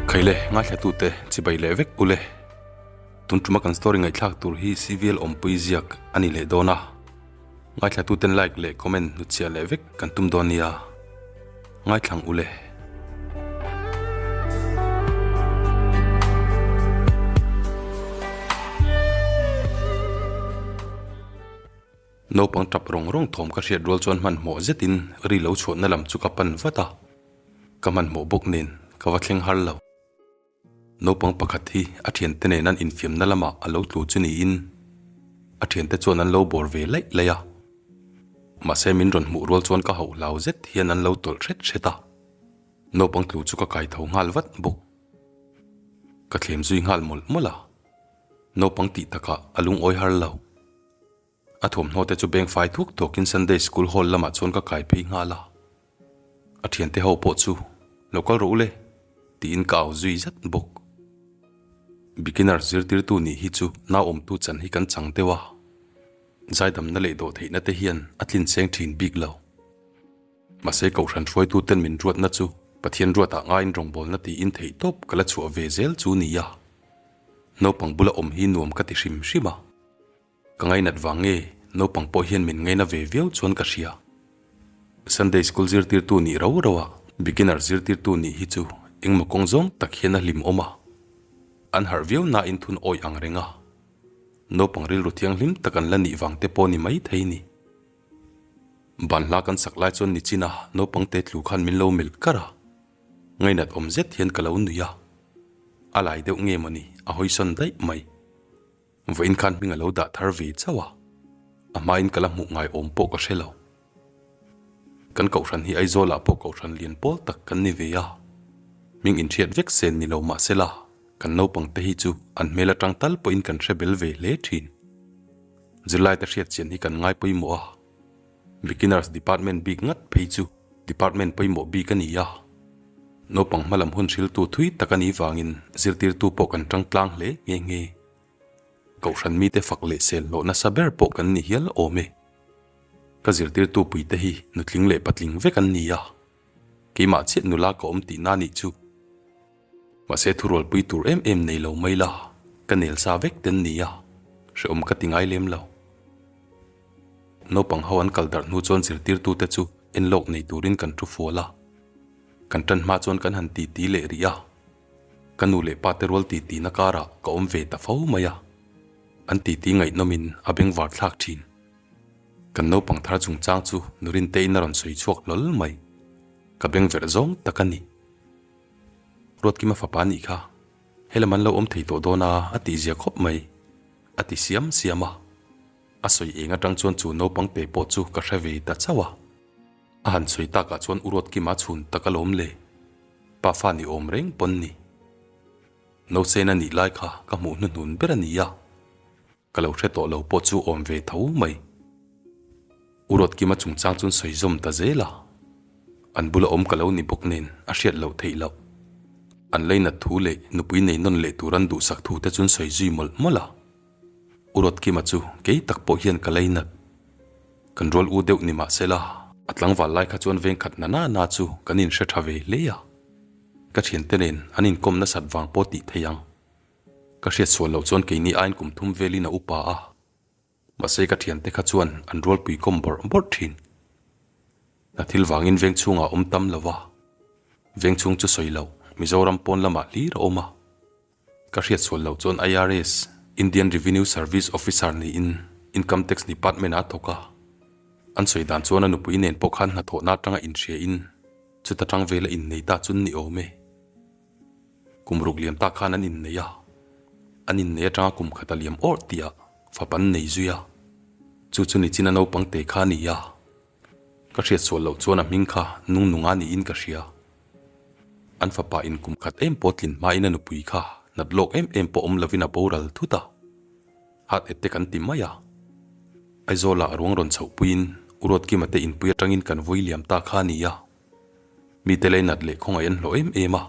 Khaile, ngaithlatute chibai leh vek ule. Tun tuma kan story ngaihthlak tur hi CVL awmpui ziak a ni leh dawn a. Ngaithlatuten like leh comment hnutchhiah leh vek kan tum dawn nia. Ngaithlang ule. Naupang tap rawng rawng thawm ka hriat rual chuan hmanhmawh zetin ri lo chhuahna lam chu ka pan vat a, ka hmanhmawh bawk nen ka va thleng har lo. Naupang pakhat hi a thiante nen an infiamna lamah a lo tlu chu niin a thiante chuan an lo bawr ve laih laih a, mahse min rawn hmuh rual chuan ka hauh hlau zet hian an lo tawlh hret hret a, naupang tlu chu ka kai tho nghal vat bawk. Ka thlem zui nghal mawlh mawlh a, naupang tih takah a lungawi har lo. A thawmhnaw te chu beng fai thuk thawkin Sunday School Hall lamah chuan ka kai phei nghal a. A thiante ho pawh chu lo kal rawh u le tiin ka au zui zat bawk. Beginner zirtirtu nih hi chu nauawmtu chan hi kan chang deuh a, zaidamna leh dawhtheihna te hian a tlin cheng thin bik lo. Mahse Kohhran hruaituten min ruatna chu Pathian ruatah ngaiin rawngbawlna tiin theihtawp ka la chhuah ve zel chu nia. Naupang bula awm hi nuam ka ti hrim hrim a. Ka ngainat vang nge naupang pawh hian min ngaina ve viau chuan ka hria. Sunday school zirtirtu nih rau rau a, beginner zirtirtu nih hi chu engmaw kawng zawng tak hian a hlim awm a. An harh viau nain thun awih ang reng a. Naupang rilru thianghlim tak an la nih vang te pawh ni mai thei ni. Ban hla kan sak lai chuan nichin a naupang te tlu khan min lo melh kar a. Ngainat awm zet hian ka lo nui a. A lai deuh nge mawni a hawisawn daih mai. Vawiin khan hming a lo dah thar ve chauh a, a hmain ka la hmuh ngai awm pawh ka hre lo. Kan kohhran hi Aizawlah pawh kohhran lian pawl tak kan ni ve a, hming inhriat vek sen ni lo mah sela kan naupang te hi chu an hmel atang tal pawhin kan hre bel ve hle thin. Zirlaite hriat chian hi kan ngai pawimawh a, Beginners Department bik ngat phei chu Department pawimawh bik a ni a, naupang hmalam hun hriltu thui tak a nih vangin zirtirtu pawh kan tang tlang hle nghe nghe. Kohhran mite fak leh sel hlawh nasa ber pawh kan ni hial awm e. Ka zirtirtu puite hi nutling leh patling vek an ni a, keimah chiah nula ka awm tihna nih chu. Mahse thurualpui tur em em nei lo mai la, ka nel sa vek ten ni a, hrehawm ka ti ngai lem lo. Naupang ho an kal darh hnu chuan zirtirtute chu enlawk nei turin kan thu fual a, kan tan hma chuan kan han titi leh rih a, ka nu leh pa te rual titi na karah ka awm ve ta fo mai a, an titi ngaihnawmin a bengvar thlak thin. Kan naupang thar chungchang chu Nurinteiin a rawn sawi chhuak hlawl mai, ka bengverh zawng tak a ni. Ruatkima fapa nih kha helam an lo awm thei tawh dawn a a tih zia khawp mai, a ti siam siam a. A sawi eng atang chuan chu naupang te pawh chu ka hre ve ta chauh a. A han sawi takah chuan u Ruatkima chhun tak alawm le, pa fa ni awm reng pawn ni. Nausena nih lai kha ka hmuh hnuhnun ber a ni a. Ka lo hre tawh lo pawh chu awm ve tho mai. U Ruatkima chungchang chuan sawi zawm ta zel a, an bula awm ka lo ni bawk nen a hriat loh theih loh. An leinat thu leh nupui nei nawn leh tur an duhsak thu te chuan sawi zui mawlh mawlh a. U Ruatkima chu kei tak pawh hian ka leinat. Kan rual u deuh ni mah sela, a tlangval lai kha chuan vengkhat na na na chu kan inhre tha ve hle a. Ka thiante nen an inkawm nasat vang pawh tih theih ang. Ka hriat sual loh chuan keini aiin kum thum velin a upa a, mahse ka thiante kha chuan an rualpui kawm bawrh bawrh thin. Hna thil vangin veng chhungah a awm tam lo va, veng chhung chu sawi loh Mizoram pawn lamah hlir a awm a. Ka hriat sual loh chuan IRS, Indian Revenue Service Officer niin Income Tax Department-ah a thawk a. An sawi dan chuan a nupui nen pawh khan hnathawhna atanga inhriain chuta tang vela innei ta chu ni awm e. Kum ruk liam tak khan an innei a, an innei atanga kum khat a liam awrh tih ah fap an nei zui a, chu chu nichin a naupang te kha a ni a, ka hriat sual loh chuan a hming kha nung nunga niin ka hria. An fapa in kum khat em pawh tlin hmain a nupui kha nat lawk em em pawh awm lovin a boral thut a, heart attack an ti mai a. Aizawl ah ruang rawn chhoh puiin U Ruatkima te inpui atangin kan vui liam ta kha a ni a. Mite leinat leh khawngaih an hlawh em em a,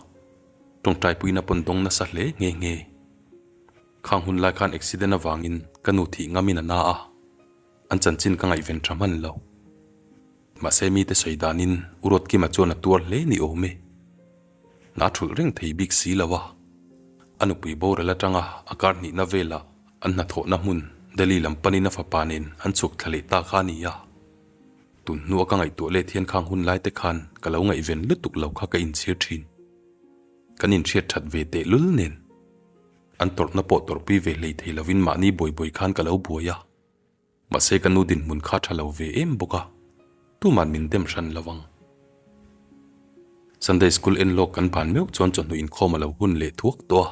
tawngtaipuina pawn dawng nasa hle nghe nghe. Khang hun lai khan accident avangin ka nu thih ngamin a na a, an chanchin ka ngaihven tha hman lo. Mahse mite sawi danin U Ruatkima chuan a tuar hle ni awm e. Hna thulh reng thei bik si lo a. A nupui boral atanga a kar hnihna velah an hnathawhna hmun Delhi lam panin a fapa nen an chhuk thla leh ta kha a ni a. Tun hnua ka ngaihtuah let hian khang hun lai te khan ka lo ngaihven lutuk lo kha ka inchhir thin. Kan inhriat that ve teh lul nen. An tawrhna pawh tawrhpui ve hlei thei lovin mahni buai buai khan ka lo buai a. Mahse ka nu dinhmun kha tha lo ve em bawk a, tuman min dem hran lo ang. Sunday School en lawk kan ban meuh chuan chawhnu inkhawm a lo hun leh thuak tawh a.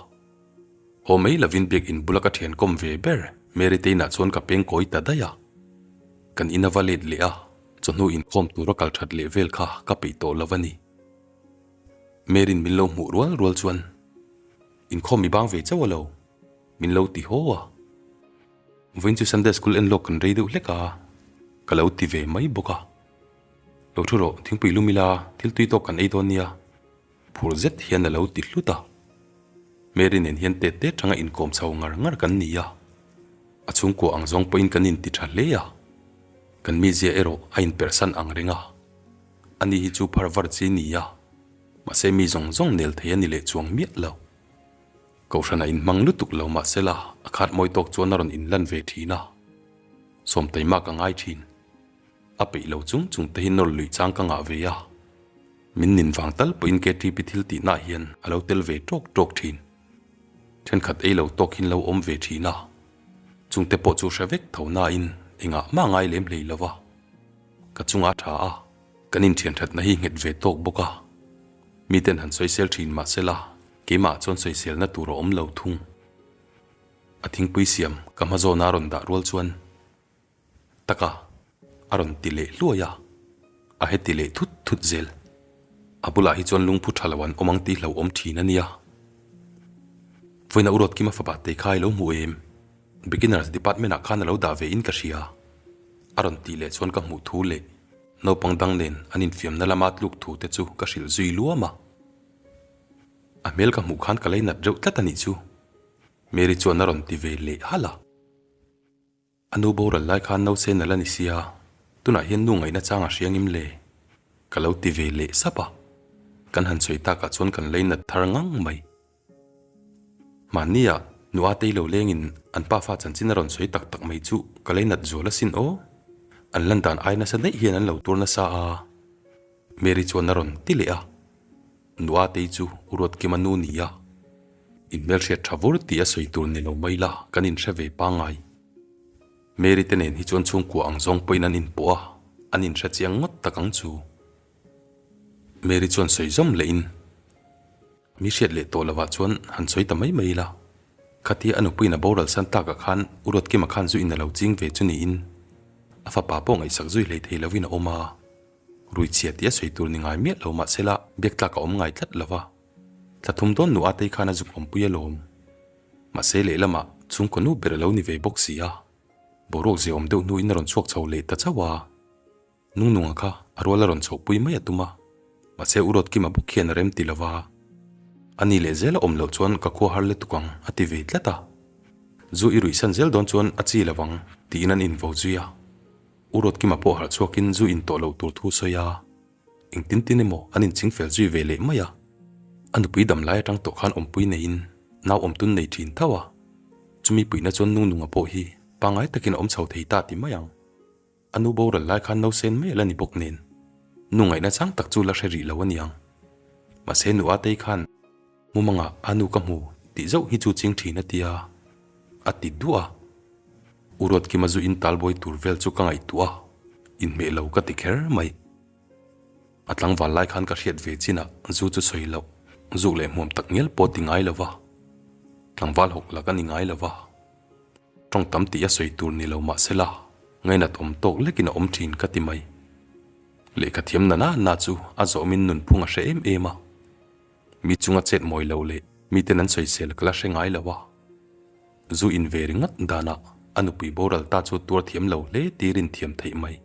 Haw mai lovin biak in bula ka thian kawm ve ber Mary te inah chuan ka peng kawi ta daih a. Kan in a va let leh a, chawhnu inkhawm tura kal that leh vel kha ka peih tawh lo a ni. Mary'n min lo hmuh rual rual chuan inkhawm i bang ve chauh a lo, min lo ti haw a. Vawiin chu Sunday School en lawk kan rei deuh hlek a, ka lo ti ve mai bawk a. Lo thu rawh, thingpui lum ila, thil tui tawk kan ei dawn nia. Phur zet hian a lo ti hlut a. Mary nen hian tet tet tanga inkawm chho ngar ngar kan ni a. A chhungkua ang zawng pawhin kan inti tha hle a. Kan mizia erawh a inperhsan ang reng a. Ani hi chu phar var chi ni a, mahse mi zawng zawng nel thei a ni leh chuang miah lo. Kohhran a inhmang lutuk lo mahsela a khat mawi tawk chuan a rawn inlan ve thin a, Sawmtaima ka ngai thin. A peih lo chung chung te hi nawr luih chang ka ngah ve a, min nin vang tal pawhin KTP thil tihnaah hian a lo tel ve tawk tawk thin. Thenkhat ei lo tawk hin lo awm ve thin a, chungte pawh chu hre vek tho nain engah mah ngai lem hlei lo va, ka chunga tha a, kan inthian thatna hi nghet ve tawk bawk a, miten han sawisel thin mahsela Keimah chuan sawiselna tur a awm lo thung. A thingpui siam ka hma zawna a rawn dah rual chuan taka a rawn ti leh hluai a, a heti leh thut thut zel. A bulah hi chuan lungphu tha lo an awm ang tih hlauhawm thin a nia. Vawiina Urawt Kima fapa te kha i lo hmu em? Beginners department ah khan a lo dah ve in ka hria. A rawn tih leh chuan ka hmuh thu leh naupang dang nen an infiamna lama tluk thu te chu ka hrilh zui luam a. A hmel ka hmuh khan ka lei nat reuh tlat a nih chu. Mary chuan a rawn ti ve leh halh a. A nu boral lai khan nause nalh a ni sia, tunah hian nu ngaihna chang a hria ngim le? Ka lo ti ve leh sap a. Kan han sawi takah chuan kan lei nat thar ngang mai. Mahnia nu a tei lo lengin an pa fa chanchin a rawn sawi tak tak mai chu ka lei nat zual asin aw. An lan dan ai nasa daih hian an lo tur nasa a. Mary chuan a rawn ti leh a. Nuatei chu Ruatkima nu ni a, inhmelhriat tha vur tih a sawi tur ni lo mai la kan inhre ve pangngai. Mary te nen hi chuan chhungkua ang zawng pawhin an inpawh a, an inhre chiang ngawt tak ang chu. Mary chuan sawi zawm lehin, Mi hriat leh tawh lovah chuan han sawi ta mai mai ila, khatia a nupuiin a boral san takah khan U Ruatkima khan zu in a lo ching ve chu niin a fapa pawh ngaihsak zui hlei thei lovin a awm a. Rui chhia tih a sawi tur ni ngai miah lo mahsela biak tlak a awm ngai tlat lo va. Thla thum dawn nu Atei khan a zuk awmpui alawm. Mahse lehlamah chhungkaw nu ber a lo ni ve bawk si a. Boruak zia awm deuh hnuin a rawn chhuak chho leh ta chauh a. Nungnunga kha a rual a rawn chhohpui mai a tum a. Mahse U Rawtkima bawk hian a rem ti lo va. A ni leh zel a awm loh chuan ka khua har lutuk ang a ti ve tlat a. Zu i ruihsan zel dawn chuan a chi lo vang tiin an invo zui a. U Rawtkima pawh harh chhuakin zu in tawh loh tur thu sawi a, engtin tin emaw an inching fel zui ve leh mai a. A nupui dam lai atang tawh khan awmpui neiin nau awmtun nei thin tho a, chumi puihna chuan Nungnunga pawh hi pangngai takin a awm chho thei ta ti mai ang. A nu boral lai khan nausen mai a la ni bawk nen, nu ngaihna chang tak chu la hre rih lo a niang. Mahse nu Atei khan Mumangah a nu ka hmu tih zauh hi chu ching thin a tia, a ti duah a. U Ruatkima zu in talbuai tur vel chu ka ngaihtuah a, inhmeh lo ka ti kher mai. A tlangval lai khan ka hriat ve chinah zu chu sawi loh, zuk leh hmuam tak ngial pawh ti ngai lo va, tlangval hawk la ka ni ngai lo va. Tawng tam tih a sawi tur ni lo mahsela ngainat awm tawk lekin a awm thin ka ti mai. Lehkha thiam na na na chu a zawmin nunphung a hre em em a. Mi chunga chet mawi lo leh miten an sawisel ka la hre ngai lo a. Zu in ve ringawt danah a nupui boral ta chu tuar thiam lo hle tirin thiam theih mai.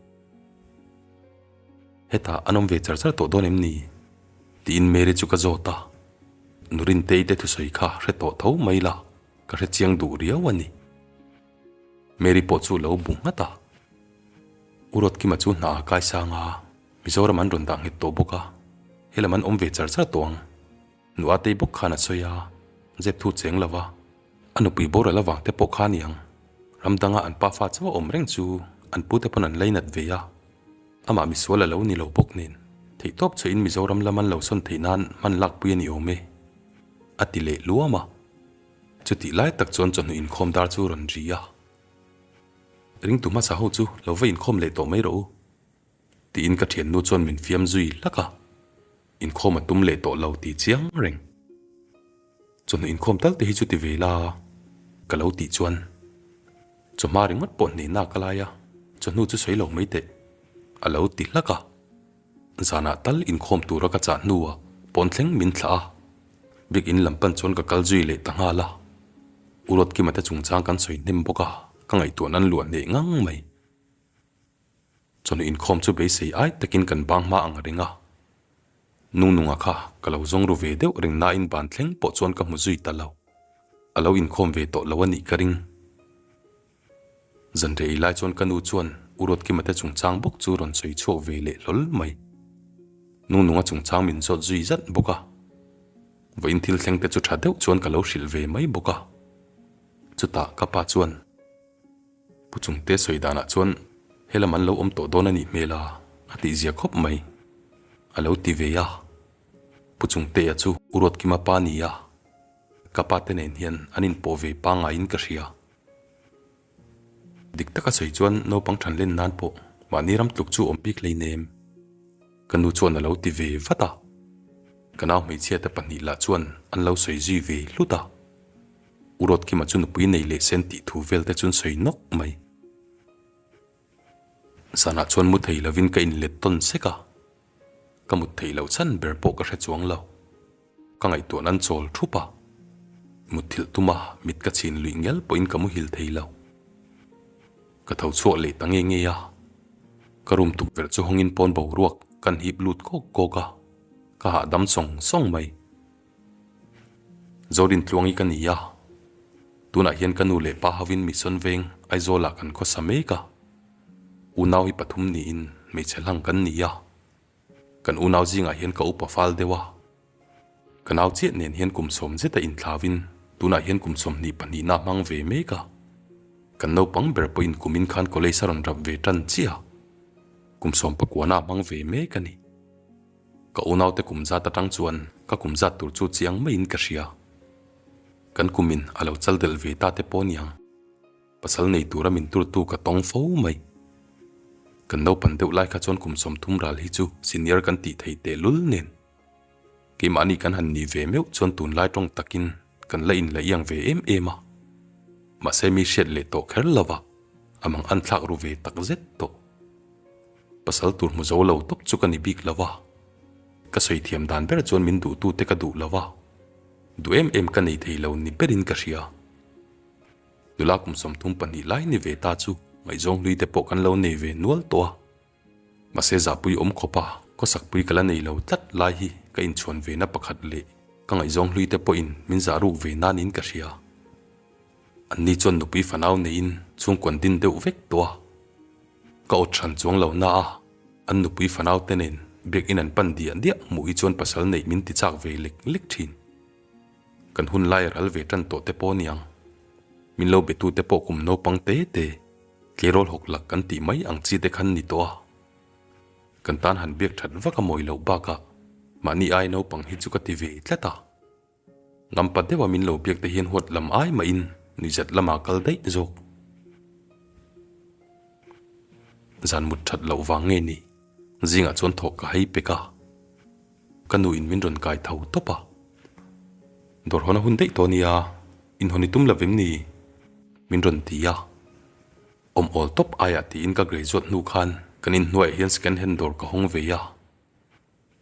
Hetah an awm ve char char tawh dawn em ni? Tiin Mary chu ka zawt a. Nurintei te thusawi kha hre tawh tho mai la, ka hre chiang duh riau a ni. Mary pawh chu lo bu nghat a. U Ruatkima chu hna a kaisang a, Mizoram an rawn dah nghet tawh bawk a, helam an awm ve char char tawh ang. Nu Atei bawk khan a sawi a, zep thu cheng lo va, a nupui boral avang te pawh kha aniang. Ram danga an pa fa chauh a awm reng chu an pute pawn an lainat ve a, amah misual a lo ni lo bawk nen theihtawp chhuahin Mizoram lam an lo sawn theih nan hman lakpui a ni awm e, a ti leh luam a. Chutih lai tak chuan chawhnu inkhawm dar chu rawn ri a, Ringtu hmasa ho chu lo va inkhawm leh tawh mai rawh u, tiin ka thiannu chuan min fiam zui hlak a, inkhawm a tum leh tawh lo tih chiang reng. Chawhnu inkhawm tal te hi chu ti ve la ka lo tih chuan chawhma ringawt pawh hnehna ka lai a, chawhnu chu sawi lo mai teh a lo ti hlak a. Zanah tal inkhawm tura ka chah hnuah pawn thleng min thlah a, biakinn lam pan chuan ka kal zui leh ta nghal a. U Ruatkima te chungchang kan sawi hnem bawk a, ka ngaihtuah nan luah hneh ngang mai. Chawhnu inkhawm chu beisei ai takin kan bang hma ang reng a. Nungnunga kha ka lo zawng ru ve deuh reng nain ban thleng pawh chuan ka hmu zui ta lo. A lo inkhawm ve tawh lo a nih ka ring. Zan rei lai chuan ka nu chuan U Ruatkima te chungchang bawk chu rawn sawi chhuak ve leh hlawl mai. Nungnunga chungchang min zawt zui zat bawk a. Vawiin thil thleng te chu tha deuh chuan ka lo hrilh ve mai bawk a. Chutah ka pa chuan. Pu Chungte sawi danah chuan helam an lo awm tawh dawn a nih hmel a, a tihzia khawp mai. A lo ti ve a. Pu Chungtea chu U Ruatkima pa ni a, ka pa te nen hian an inpawh ve pangaiin ka hria. Dik taka sawi chuan naupang than len nan pawh mahni ram tluk chu awm bik hleinem. Ka nu chuan a lo ti ve vat a. Ka nau hmeichhia te pahnih lah chuan an lo sawi zui ve hlut a. U Ruatkima chu nupui nei leh sen tih thu vel te chuan sawi nawk mai. Zanah chuan mu thei lovin ka inlet tawn sek a, ka mut theih loh chhan ber pawh ka hre chuang lo. Ka ngaihtuah nan chawl thup a, mutthilh tuma mit ka chhin luih ngial pawhin ka muhil thei lo. Ka tho chhuak leh ta nge nge a, ka room tukverh chu hawngin pawn boruak kan hip lut kawk kawk a, ka hahdam sawng sawng mai. Zorin tluangi ka ni a, tunah hian ka nu leh pa hovin Mission Veng Aizawlah kan khawsa mek a, unau hi pathum niin hmeichhe hlang kan ni a, kan unau zingah hian ka upa fal deuh a, ka nau chiah nen hian kum sawm zeta inthlauin tunah hian kum 22 na hmang ve mek a, kan naupang ber pawhin kumin khan college a rawn rap ve tan chiah a, kum 19 na hmang ve mek a ni. Ka unaute kum zat atang chuan ka kum zat tur chu chiang maiin ka hria. Kan kumin a lo chal delh ve ta te pawh niang. Pasal nei tura min turtu ka tawng fo mai. Kan naupan deuh lai kha chuan kum 30 ral hi chu senior kan tih thei tehlul nen. Keimahni kan han nih ve meuh chuan tunlai tawng takin kan la inla iang ve em em a. Mahse mi hriat leh tawh kher lova a mang an thlak ru ve takzet tawh. Pasal tur hmu zo lo tawp chu ka ni bik lo a, ka sawi thiam dan ber chuan min duhtute ka duh lo a, duh em em ka nei thei lo ni berin ka hria. Nula kum 32 lai ni ve ta chu ngaihzawng hlui te pawh kan lo nei ve nual tawh a, mahse zahpui awm khawp a khawsakpui ka la nei lo tlat lai hi ka inchhuan ve na pakhat leh ka ngaihzawng hlui te pawhin min zah ruk ve nanin ka hria. Anni chuan nupui fanau neiin chhungkuan din deuh vek tawh a. Ka awt hran chuang lo na a, an nupui fanau te nen biakinn an pan diah diah hmuh hi chuan pasal neih min ti chak ve lek lek thin. Kan hun lai a ral ve tan tawh te pawh aniang. Min lo be tu te pawh kum naupang te te, tleirawl hawk lak kan tih mai ang chi te khan ni tawh a. Kan tan han biak that vak a mawi loh bakah mahni ai naupang hi chu ka ti ve tlat a. Ngampa deuha min lo biak te hian huat lam ai mahin nuihzat lamah kal daih zawk. Zan mut that loh vang nge ni, zingah chuan thawk ka hei pek a. Ka nu in min rawn kai tho tawp a. Dawr hawn a hun daih tawh nia, inhawn i tum lo vem ni? Min rawn ti a. Awm awl tawp aiah tiin ka graduate hnu khan kan inhnuaiah hian second hand dawr ka hawng ve a.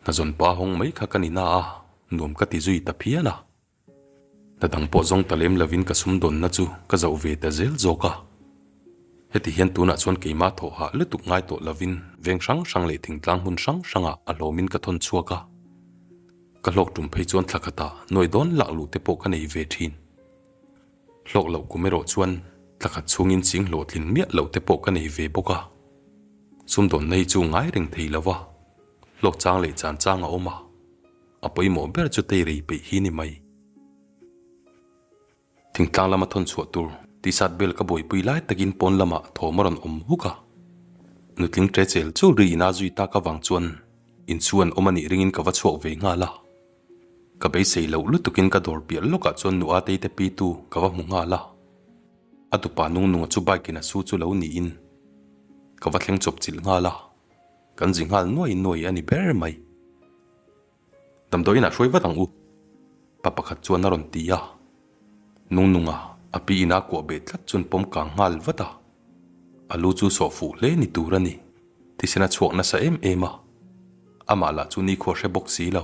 Hnazawn pa hawng mai kha ka ni na a, nuam ka ti zui ta phian a. Hna dang pawh zawng ta lem lovin ka sumdawnna chu ka zoh ve ta zel zawk a. Heti hian tunah chuan keimah thawh hah lutuk ngai tawh lovin veng hrang hrang leh thingtlang hmun hrang hrangah a hlawmin ka thawn chhuak a. Ka hlawk tum phei chuan thla khatah nuai dawn lak luh te pawh ka nei ve thin. Hlawk loh kum erawh chuan thla khat chhungin ching hlawhtlin miah loh te pawh ka nei ve bawk a. Sumdawnna hi chu ngai reng thei lo va. Hlawk chang leh chan chang a awm a. A pawimawh ber chu teirei peih hi ni mai. Thingtlang lama thawn chhuah tur tisat bel ka buaipui lai takin pawn lamah thawm a rawn awm huk a. Nutling ṭe chel chul ri ina zui tak avang chuan inchhu an awm a nih ringin ka va chhuak ve nghal a. Ka beisei loh lutukin ka dawr piah lawkah chuan nu Atei te pitu ka va hmu nghal a. A tupa nungnunga chu bike in a su chu lo niin ka va thleng chawp chilh nghal a. Kan zi nghal nuai nuai a ni ber mai. Damdawiin ah hruai vat ang u, pa pakhat chuan a rawn ti a. Nungnunga a pi ina kuah beh tlat chuan pawm kang nghal vat a. A lu chu sawh fuh hle ni tur a ni. Thisen a chhuak nasa em em a. Amah lah chu nikhua hre bawk si lo.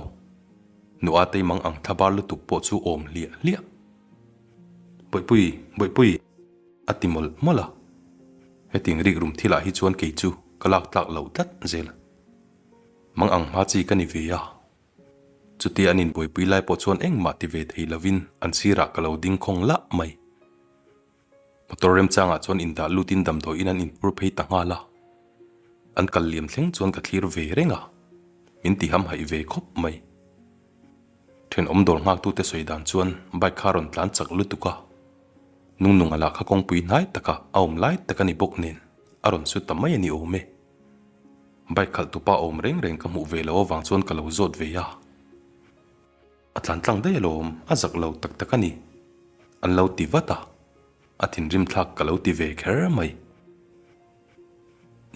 Nu Atei mang ang thlabar lutuk pawh chu awm hliah hliah. Bawihpui, Bawihpui! A ti mawlh mawlh a. Hetiang rikrum thilah hi chuan kei chu ka lak tlak loh tlat zel. Mang ang hma chi ka ni ve a. Chutia an inbuaipui lai pawh chuan engmah ti ve thei lovin an sirah ka lo ding khawng lah mai. Motor remchangah chuan indah lutin damdawiin an inphur phei ta nghal a. An kal liam thleng chuan ka thlir ve reng a, min ti hamhaih ve khawp mai. Thenawm dawr nghaktute sawi dan chuan bike kha a rawn tlan chak lutuk a. Nungnunga lah kha kawngpui hnai taka a awm lai tak a ni bawk nen a rawn su ta mai a ni awm e. Bike khalh tupa awm reng reng ka hmuh ve loh avang chuan ka lo zawt ve a. A tlan tlang daih alawm, a zak lo tak tak a ni. An lo ti vat a, a thinrim thlak ka lo ti ve kher mai.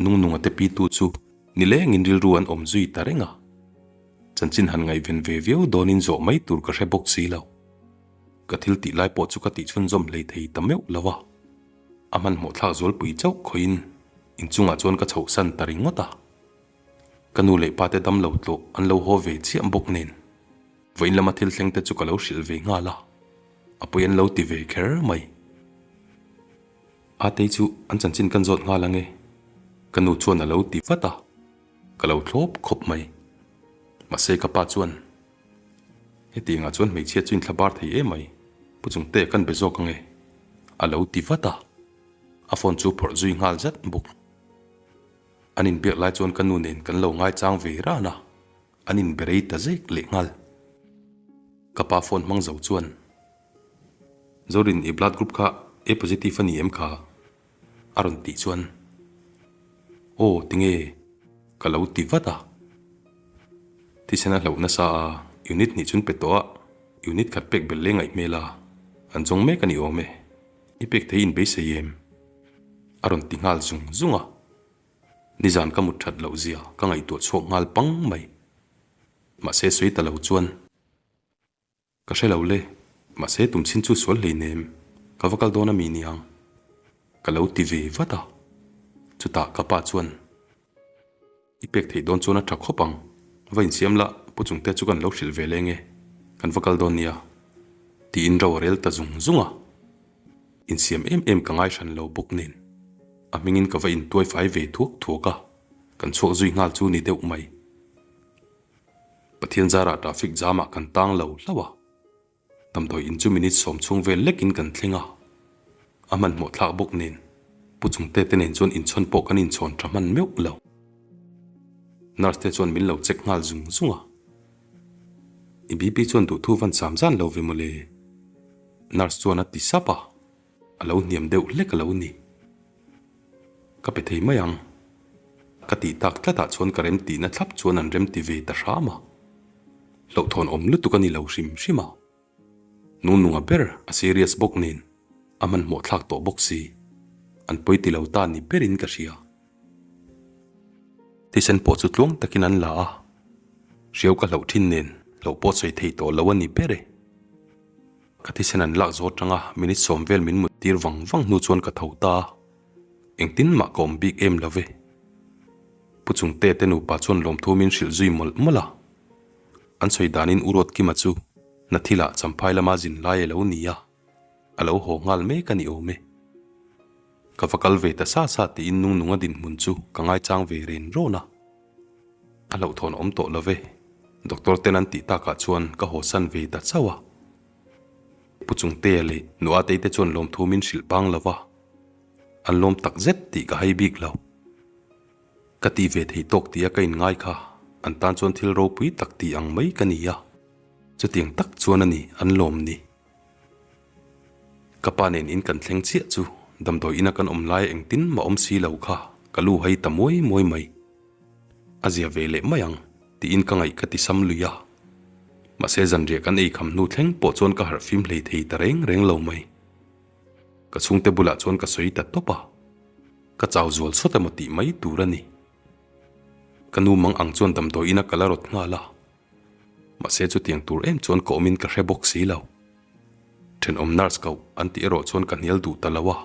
Nungnunga te pitu chu nilengin rilru an awm zui ta reng a. Chanchin han ngaihven ve viau dawnin zawh mai tur ka hre bawk si lo. Ka thil tih lai pawh chu ka tih chhunzawm hlei thei ta meuh lo a. A hmanhmawh thlak zualpui chauh khawiin inchungah chuan ka chhohsan ta ringawt a. Ka nu leh pa te dam lo tlawh an lo haw ve chiah bawk nen vawiin lama thil thleng te chu ka lo hrilh ve nghal a, a pawi an lo ti ve kher mai. Atei chu an chanchin kan zawt nghal ange, ka nu chuan a lo ti vat a, ka lo thlawp khawp mai. Mahse ka pa chuan Hetiangah chuan hmeichhia chu inthla bar thei em mai, Pu Chungte kan be zawk ange, a lo ti vat a, a phone chu phawrh zui nghal zat bawk. An inbiak lai chuan ka nu nen kan lo ngaichang ve ran a, an inbe rei ta zek leh nghal. Ka pa phone hmang zo chuan, Zorin i blood group kha A positive a ni em kha? a rawn tih chuan, Aw tinge? ka lo ti vat a. Thisen a hlauh nasa a, unit hnih chun pe tawh a, unit khat pek belh leh ngaih hmel a, an zawng mek a ni awm e. I pek thei in beisei em? A rawn ti nghal zung zung a. Nizan ka mut that loh zia ka ngaihtuah chhuak nghal pang mai. Mahse sawi ta lo chuan ka hre lo le, mahse tum chin chu sual hleinem, ka va kal dawn a mi niang? Ka lo ti ve vat a. Chutah ka pa chuan. I pek theih dawn chuan a tha khawp ang. Va insiam la, Pu Chungte chu kan lo hrilh ve leng e, kan va kal dawn nia, tiin ro a rel ta zung zung a. Insiam em em ka ngai hran lo bawk nen, a hmingin ka va intuai fai ve thuak thuak a, kan chhuak zui nghal chu ni deuh mai. Pathian zarah traffic jam ah kan tang lo hlauh a. Damdawi in chu minute sawm chhung vel lekin kan thleng a, a hmanhmawh thlak bawk nen Pu Chungte te nen chuan inchhawn pawh kan inchhawn tha hman meuh lo. Nurse te chuan min lo check nghal zung zung a, I BP chuan duhthu van sam zan lo ve mawle Nurse chuan a ti sap a, a lo hniam deuh hlek a lo ni. Ka pe thei mai ang. Ka tih tak tlatah chuan ka rem tihna thlap chuan an rem ti ve ta hram a. Hlauhthawn awm lutuk a ni lo hrim hrim a. Nungnunga ber a serious bawk nen a hmanhmawh thlak tawh bawk si. An pawi ti lo ta ni berin ka hria. Thisen pawh chu tluang takin an la a. Hriau ka hlauh thin nen hlauh pawh sawi thei tawh lo a ni ber e. Ka thisen an lak zawt tanga minute sawm vel min mut tir vang vang hnu chuan ka tho ta a, engtin mah ka awm bik em lo ve. Pu Chungte te nupa chuan lawmthu min hrilh zui mawlh mawlh a, an sawi danin U Ruatkima chu Hnathilah Champhai lama zin lai a lo ni a, a lo haw nghal mek a ni awm e. Ka va kal ve ta sa sa tiin Nungnunga dinhmun chu ka ngaichang ve ren rawn a. A hlauhthawn awm tawh lo ve. Doctor ten an tih takah chuan ka hawsan ve ta chauh a. Pu Chungtea leh Nu Atei te chuan lawmthu min hrilh bang lo va, an lawm tak zet tih ka hai bik lo. Ka ti ve thei tawk tia ka inngai kha an tan chuan thil ropui tak tih ang mai ka ni a. Chutiang tak chuan a ni an lawm ni. Ka pa nen in kan thleng chiah chu damdawi ina kan awm laia engtin mah awm si lo kha ka lu hai ta muai muai mai. A zia ve leh mai ang tiin ka ngaih ka ti sam lui a. Mahse zanriah kan ei kham hnu thleng pawh chuan ka harh fim hlei thei ta reng reng lo mai. Ka chhungte bulah chuan ka sawi ta tawp a, ka chau zual sawt emaw tih mai tur a ni. Ka nu mang ang chuan damdawi ina ka la rawt nghal a, mahse chutiang tur em chuan ka awmin ka hre bawk si lo. Thenawm nurse koh an tih erawh chuan ka hnial duh ta lo a,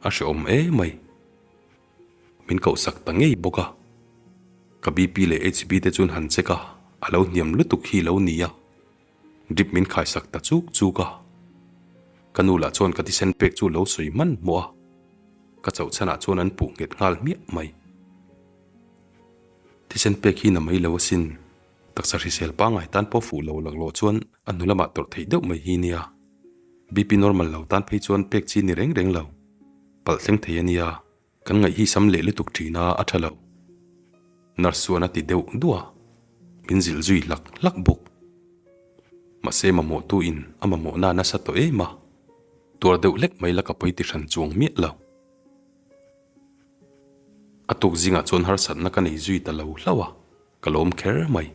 a hrehawm emai. Min kohsak ta ngei bawk a, ka BP leh HB te chuan han check a, a lo hniam lutuk hi lo ni a. Drip min khaisak ta chuk chuk a, ka nu lah chuan ka thisen pek chu lo sawi hman hmawh a, ka chauh chhanah chuan an puh nghet nghal hmiah mai. Thisen pek hi na mai lo asin, taksa hrisel pangngai tan pawh fuh lo laklawh chuan a hnu lamah tawrh theih deuh mai hi nia. BP normal lo tan phei chuan pek chi ni reng reng lo, palh thleng thei a nia. Kan ngaih hi sam leh lutuk thin a, a tha lo. Nurse chuan a ti deuh duah a, min zilh zui hlak hlak bawk. Mahse mamawhtu in a mamawhna nasa tawh em a, tuar deuh hlek mai la ka pawi ti hran chuang miah lo. A tuk zingah chuan harsatna ka nei zui ta lo hlauh a, ka lawm kher mai.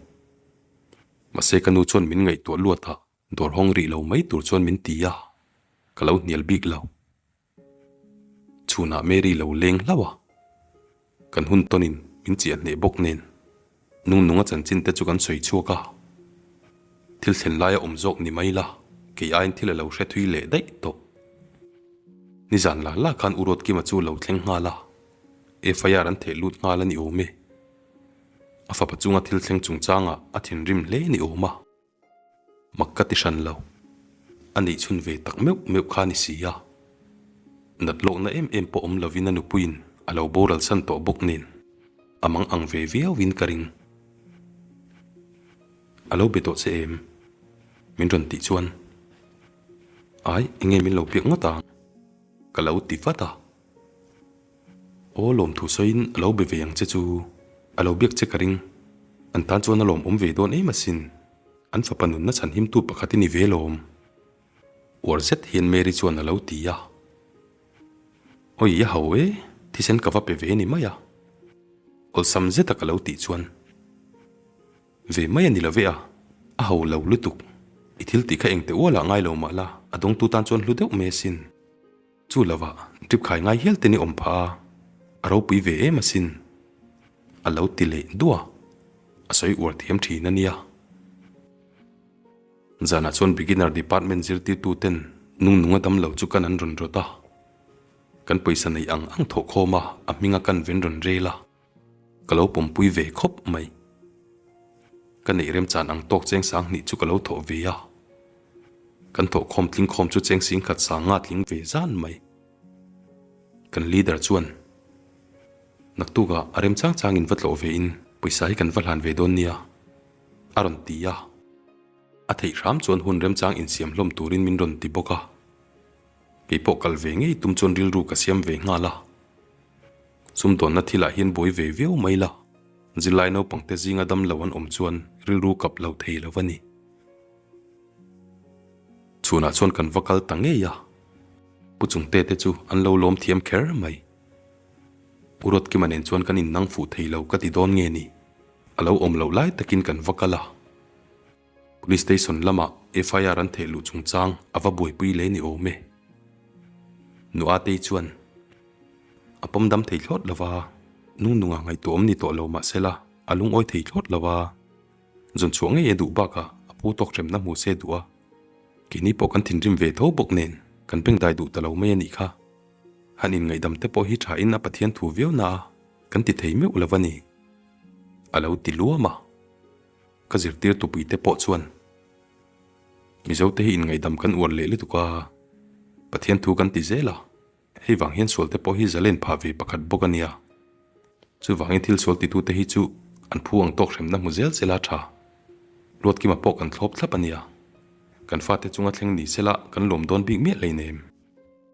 Mahse ka nu chuan min ngaihtuah luat a, dawr hawng rih lo mai tur chuan min ti a, ka lo hnial bik lo. Chhunah Mary lo leng hlauh a, kan hun tawnin min chiah hneh bawk nen nung nunga chanchin te chu kan sawi chhuak a, thil thlen laia awm zawk ni mai la kei aiin thil a lo hre thui leh daih tawh. Nizan la la khan U Ruatkima chu lo thleng nghal a, FIR an theh lut nghal a ni awm e. A fapa chunga thil thleng chungchangah a thinrim hle ni awm a. Mak ka ti hran lo. A neih chhun ve tak meuh meuh kha ni si a. Nat lawkna em em pawh awm lovin a nupuiin a lo boral san tawh bawk nen a mang ang ve viauin ka ring. A lo be tawh che em? Min rawn tih chuan, Ai, enge min lo biak ngawt ang? Ka lo ti vat a. Aw lawmthu sawiin a lo be ve ang che chu, a lo biak che ka ring. An tan chuan a lawmawm ve dawn em asin. An fapa nunna chhanhimtu pakhat i ni ve lawm. Uar zet hian Mary chuan a lo ti a. Awi a ho e, thisen ka va pe ve ni mai a. Awlsam zeta ka lo tih chuan. Ve mai a ni lo ve a, a ho lo lutuk. I thil tih kha engte ualah ngai lo mah la, a dawngtu tan chuan hlu deuh mai asin. Chu lovah drip khai ngai hial te ni awm phah a, a ropui ve em asin. A lo ti leh duah a, a sawi uar thiam thin a nia. Zanah chuan beginner department zirtirtu ten nung nunga dam lo chu kan an rawn rawt a, kan pawisa neih ang ang thawh khawm a, a hminga kan ven rawn rel a. Ka lo pawmpui ve khawp mai. Ka neih remchan ang tawk cheng sang hnih chu ka lo thawh ve a. Kan thawh khawm tling khawm chu cheng sing khat sang nga tling ve zan mai. Kan leader chuan, Naktukah a rem chang changin va tlawh ve in pawisa hi kan va hlan ve dawn nia, a rawn ti a. A theih hram chuan hun remchang insiam hlawm turin min rawn ti bawk a. Kei pawh kal ve ngei tum chuan rilru ka siam ve nghal a. Sumdawnna thilah hian buai ve viau mai la, zirlai naupangte zinga dam lo an awm chuan rilru kap lo thei lo a ni. Chhunah chuan kan va kal ta ngei a, Pu Chungte te chu an lo lawm thiam kher mai. Pu Ruatkima nen chuan kan innang fuh thei lo ka ti dawn nge ni, a lo awm loh lai takin kan va kal a. Police station lamah FIR an theh luh chungchang a va buaipui leh ni awm e. Nu Atei chuan a pawm dam thei thlawt lo va, nung nunga ngaihtuah awm ni tawh lo mah sela a lungawi thei thlawt lo va, zawn chhuah ngei a duh bakah a pu tawk hremna hmu se duh a, keini pawh kan thinrim ve tho bawk nen kan bengdai duh ta lo mai a nih kha. Han inngaihdam te pawh hi tha in a Pathian thu viau na a kan ti thei meuh lo va ni. A lo ti luam a. Ka zirtir tupui te pawh chuan Mizote hi inngaihdam kan uar leh lutuk a, Pathian thu kan ti zel a, hei vang hian sual te pawh hi zalen phah ve pakhat bawk a nia. Chuvangin thil sual titute hi chu an phu ang tawk hremna hmu zel sela tha. Luatkima pawh kan thlawp thlap a nia. Kan fate chunga thleng ni sela kan lawm dawn bik miah hleinem.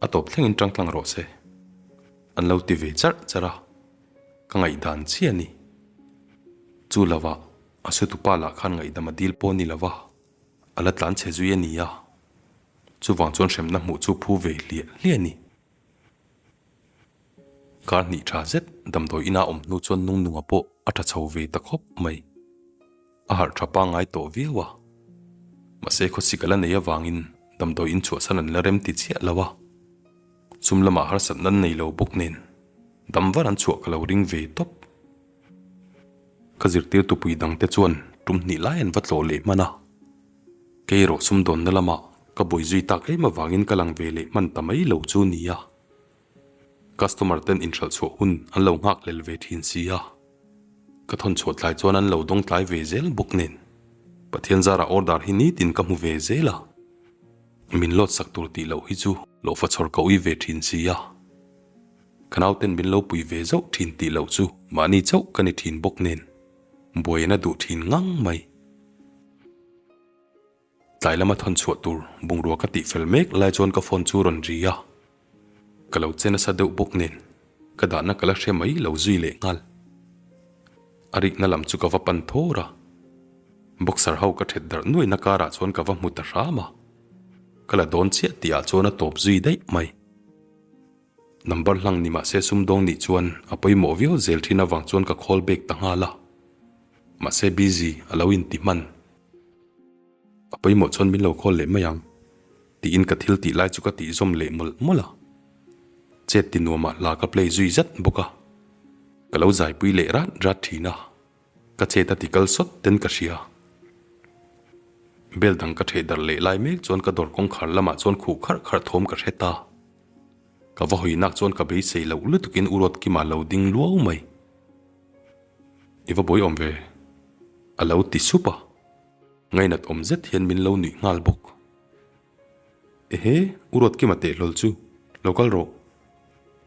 A tawp thlengin tang tlang rawh se. An lo ti ve charh charh a, ka ngaihdan chiah a ni. Chu lovah a sutupa lah khan ngaihdam a dil pawh a ni lova. A la tlan chhe zui a ni a, chuvang chuan hremna hmuh chu phu ve hliah hliah a ni. Kar hnih tha zet damdawi ina awm hnu chuan Nungnunga pawh a tha chho ve ta khawp mai. A harh tha pangngai tawh viau a, mahse khawsik a la nei avangin damdawi in chhuahsan an la rem ti chiah lo a, sum lamah harsatna an nei lo bawk nen dam var an chhuah ka lo ring ve tawp. Ka zirtirtu pui dangte chuan tum hnih lai an va tlawh leh hman a, kei erawh sumdawnna lamah ka buai zui tak em avangin ka lang ve leh hman ta mai lo chu nia. Customer ten inhralh chhuah hun an lo nghak lel ve thin si a, ka thawn chhuah tlai chuan an lo dawng tlai ve zel bawk nen Pathian zarah order hi nitin ka hmu ve zel a, min load sak tur tih loh hi chu lohfa chhawr ka ui ve thin si a. Ka nauten min lo pui ve zauh thin tih loh chu mahni chauh ka ni thin bawk nen buai a duh thin ngang mai. Tlai lama thawn chhuah tur bungrua ka tih fel mek lai chuan ka phone chu rawn ri a, ka lo che nasa deuh bawk nen ka dahna ka la hre mai lo zui leh nghal. A rikna lam chu ka va pan thawr a, boxer ho ka thet darh nuaihna karah chuan ka va hmu ta hram a, ka la dawn chiah tih ah chuan a tawp zui daih mai. Number hlang ni mahse sumdawng nih chuan a pawimawh viau zel thin avang chuan ka call back ta nghal a, mahse busy a lo inti hman. A pawimawh chuan min lo call leh mai ang tiin ka thil tih lai chu ka tih zawm leh mawlh mawlh a, chet ti nuamah hla ka play zui zat bawk a, ka lo zaipui leh rat rat thin a. Ka chet a ti kal sawt ten ka hria. Bel dang ka theh darh leh lai mek chuan ka dawr kawngkhar lamah chuan khuh kharh kharh thawm ka hre ta. Ka va hawi nak chuan ka beisei loh lutukin U Ruatkima lo ding luau mai. I va buai awm ve? A lo ti sup a. Ngainat awm zet hian min lo nuih nghal bawk. Ehe, U Ruatkima teh hlawl chu lo kal rawh.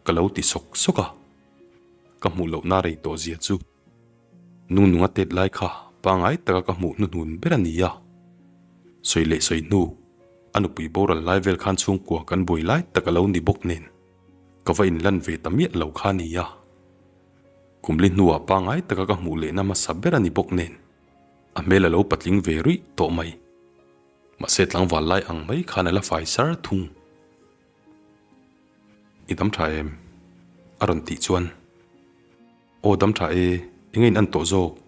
Ka lo ti sawk sawk a. Ka hmuh lohna rei tawh zia chu. Nungnunga tet lai kha pangngai taka ka hmuh hnuhnun ber a ni a. Sawi leh sawi hnu, a nupui boral lai vel khan chhungkua kan buai lai tak a lo ni bawk nen, ka va inlan ve ta miah lo kha a ni a. Kumli hnuah pangngai taka ka hmuh lehna hmasa ber a ni bawk nen, a hmel a lo patling ve ruih tawh mai. Mahse tlangval lai ang mai khan a la fai sar thung. I dam tha em? A rawn tih chuan. Aw dam tha e, enge in an tawh zawk?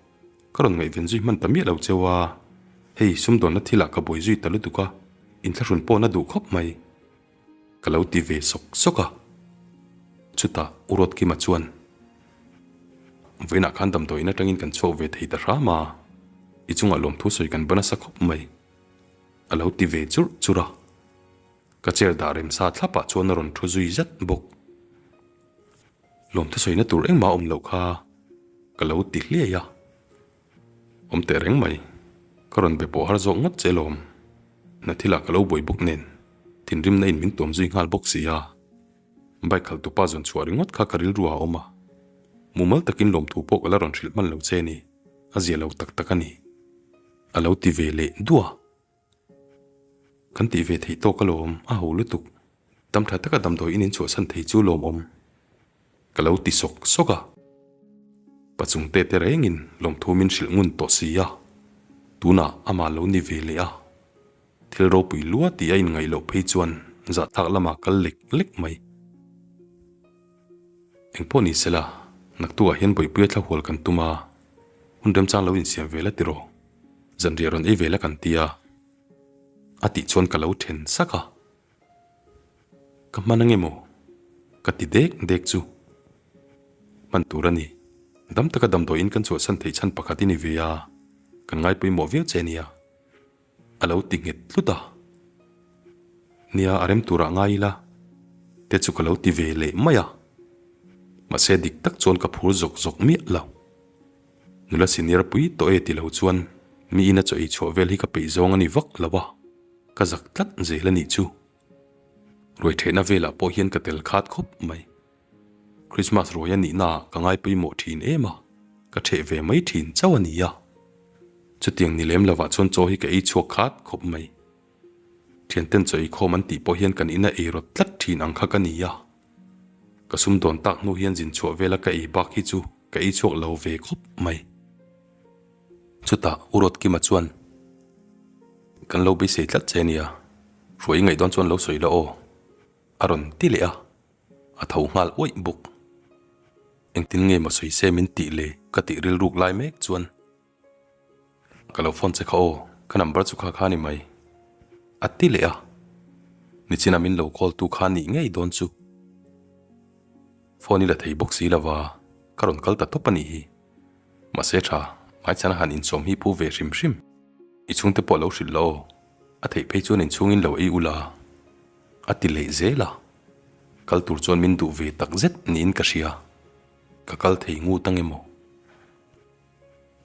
Ka rawn ngaihven zui hman ta miah lo cheu a, hei sumdawnna thilah ka buai zui ta lutuk a, inthlahrun pawh na duh khawp mai. Ka lo ti ve sawk sawk a. Chutah U Ruatkima chuan, Vawiinah khan damdawiin atangin kan chhuak ve thei ta hram a, i chungah lawmthu sawi kan ba nasa khawp mai, a lo ti ve churh churh a. Ka chair dah remsa thlapah chuan a rawn thu zui zat bawk. Lawmthu sawina tur engmah a awm loh kha ka lo ti hliai a, awm teh reng mai, ka rawn be pawh har zawk ngawt che lawm, hna thilah ka lo buai bawk nen thinrimna in min tuam zui nghal bawk si a, bike khalh tupa zawn chhuah ringawt kha ka rilru ah a awm a, mumal takin lawmthu pawh ka la rawn hrilh hman lo che ni, a zia lo tak tak a ni, a lo ti ve leh duah. Kan tih ve theih tawk alawm, a ho lutuk. Dam tha taka damdawi in inchhuahsan thei chu lawmawm ka lo ti sawk sawk a. Pachung te te rengin lawmthu min hrilh ngun tawh si a, tunah amah lo ni ve leh a. Thil ropui lua tih a inngaih loh phei chuan zahthlak lamah kal lek lek mai. Engpawh ni sela, naktukah hian Bawihpuia thlahual kan tum a, hun remchang lo insiam ve la tiraw? Zanriah rawn ei ve la kan ti a, a tih chuan ka lo then sak a. Ka hman ange maw? Ka ti dek dek chu. Hman tur a ni. Dam taka damdawiin kan chhuahsan theih chhan pakhat i ni ve a, kan ngaipawimawh viau che nia. A lo ti nghet tlut a. Nia, a rem turah ngai ila te chu ka lo ti ve leh mai a. Mahse dik tak chuan ka phur zawk zawk miah lo. Nula senior pui tawh e ti lo chuan mi ina chaw ei chhuah vel hi ka peih zawng a ni vak lo a, ka zak tlat zel a nih chu. Ruai thehna velah pawh hian ka tel khat khawp mai. Christmas ruai a nihna ah ka ngai pawimawh thin em a, ka theh ve mai thin chauh a ni a. Chutiang ni lem lovah chuan chaw hi ka ei chhuak khat khawp mai. Thianten chaw ei khawm an tih pawh hian kan ina ei rawt tlat thin ang kha ka ni a. Ka sum dawn tak hnu hian zin chhuah vela ka ei bak hi chu ka ei chhuak lo ve khawp mai. Chutah U Ruatkima chuan. Kan lo beisei tlat che nia, hruai i ngaih dawn chuan lo sawi la aw, a rawn ti leh a, a tho nghal uaih bawk. Engtin nge maw sawi se min tih le ka tih rilruk lai mek chuan ka lo phone che kha aw, ka number chu kha kha ni mai, a ti leh a, nichina min lo call tu kha nih ngei dawn chu. Phone i la thei bawk si lova, ka rawn kal ta tawp a nih hi. Mahse tha, hmaichhana han insawm hi phu ve hrim hrim. I chhungte pawh lo hrilh la aw, a theih phei chuan inchhungin lo ei ula. A ti leh zel a, kal tur chuan min duh ve tak zet niin ka hria. Ka kal thei ngut ang emaw?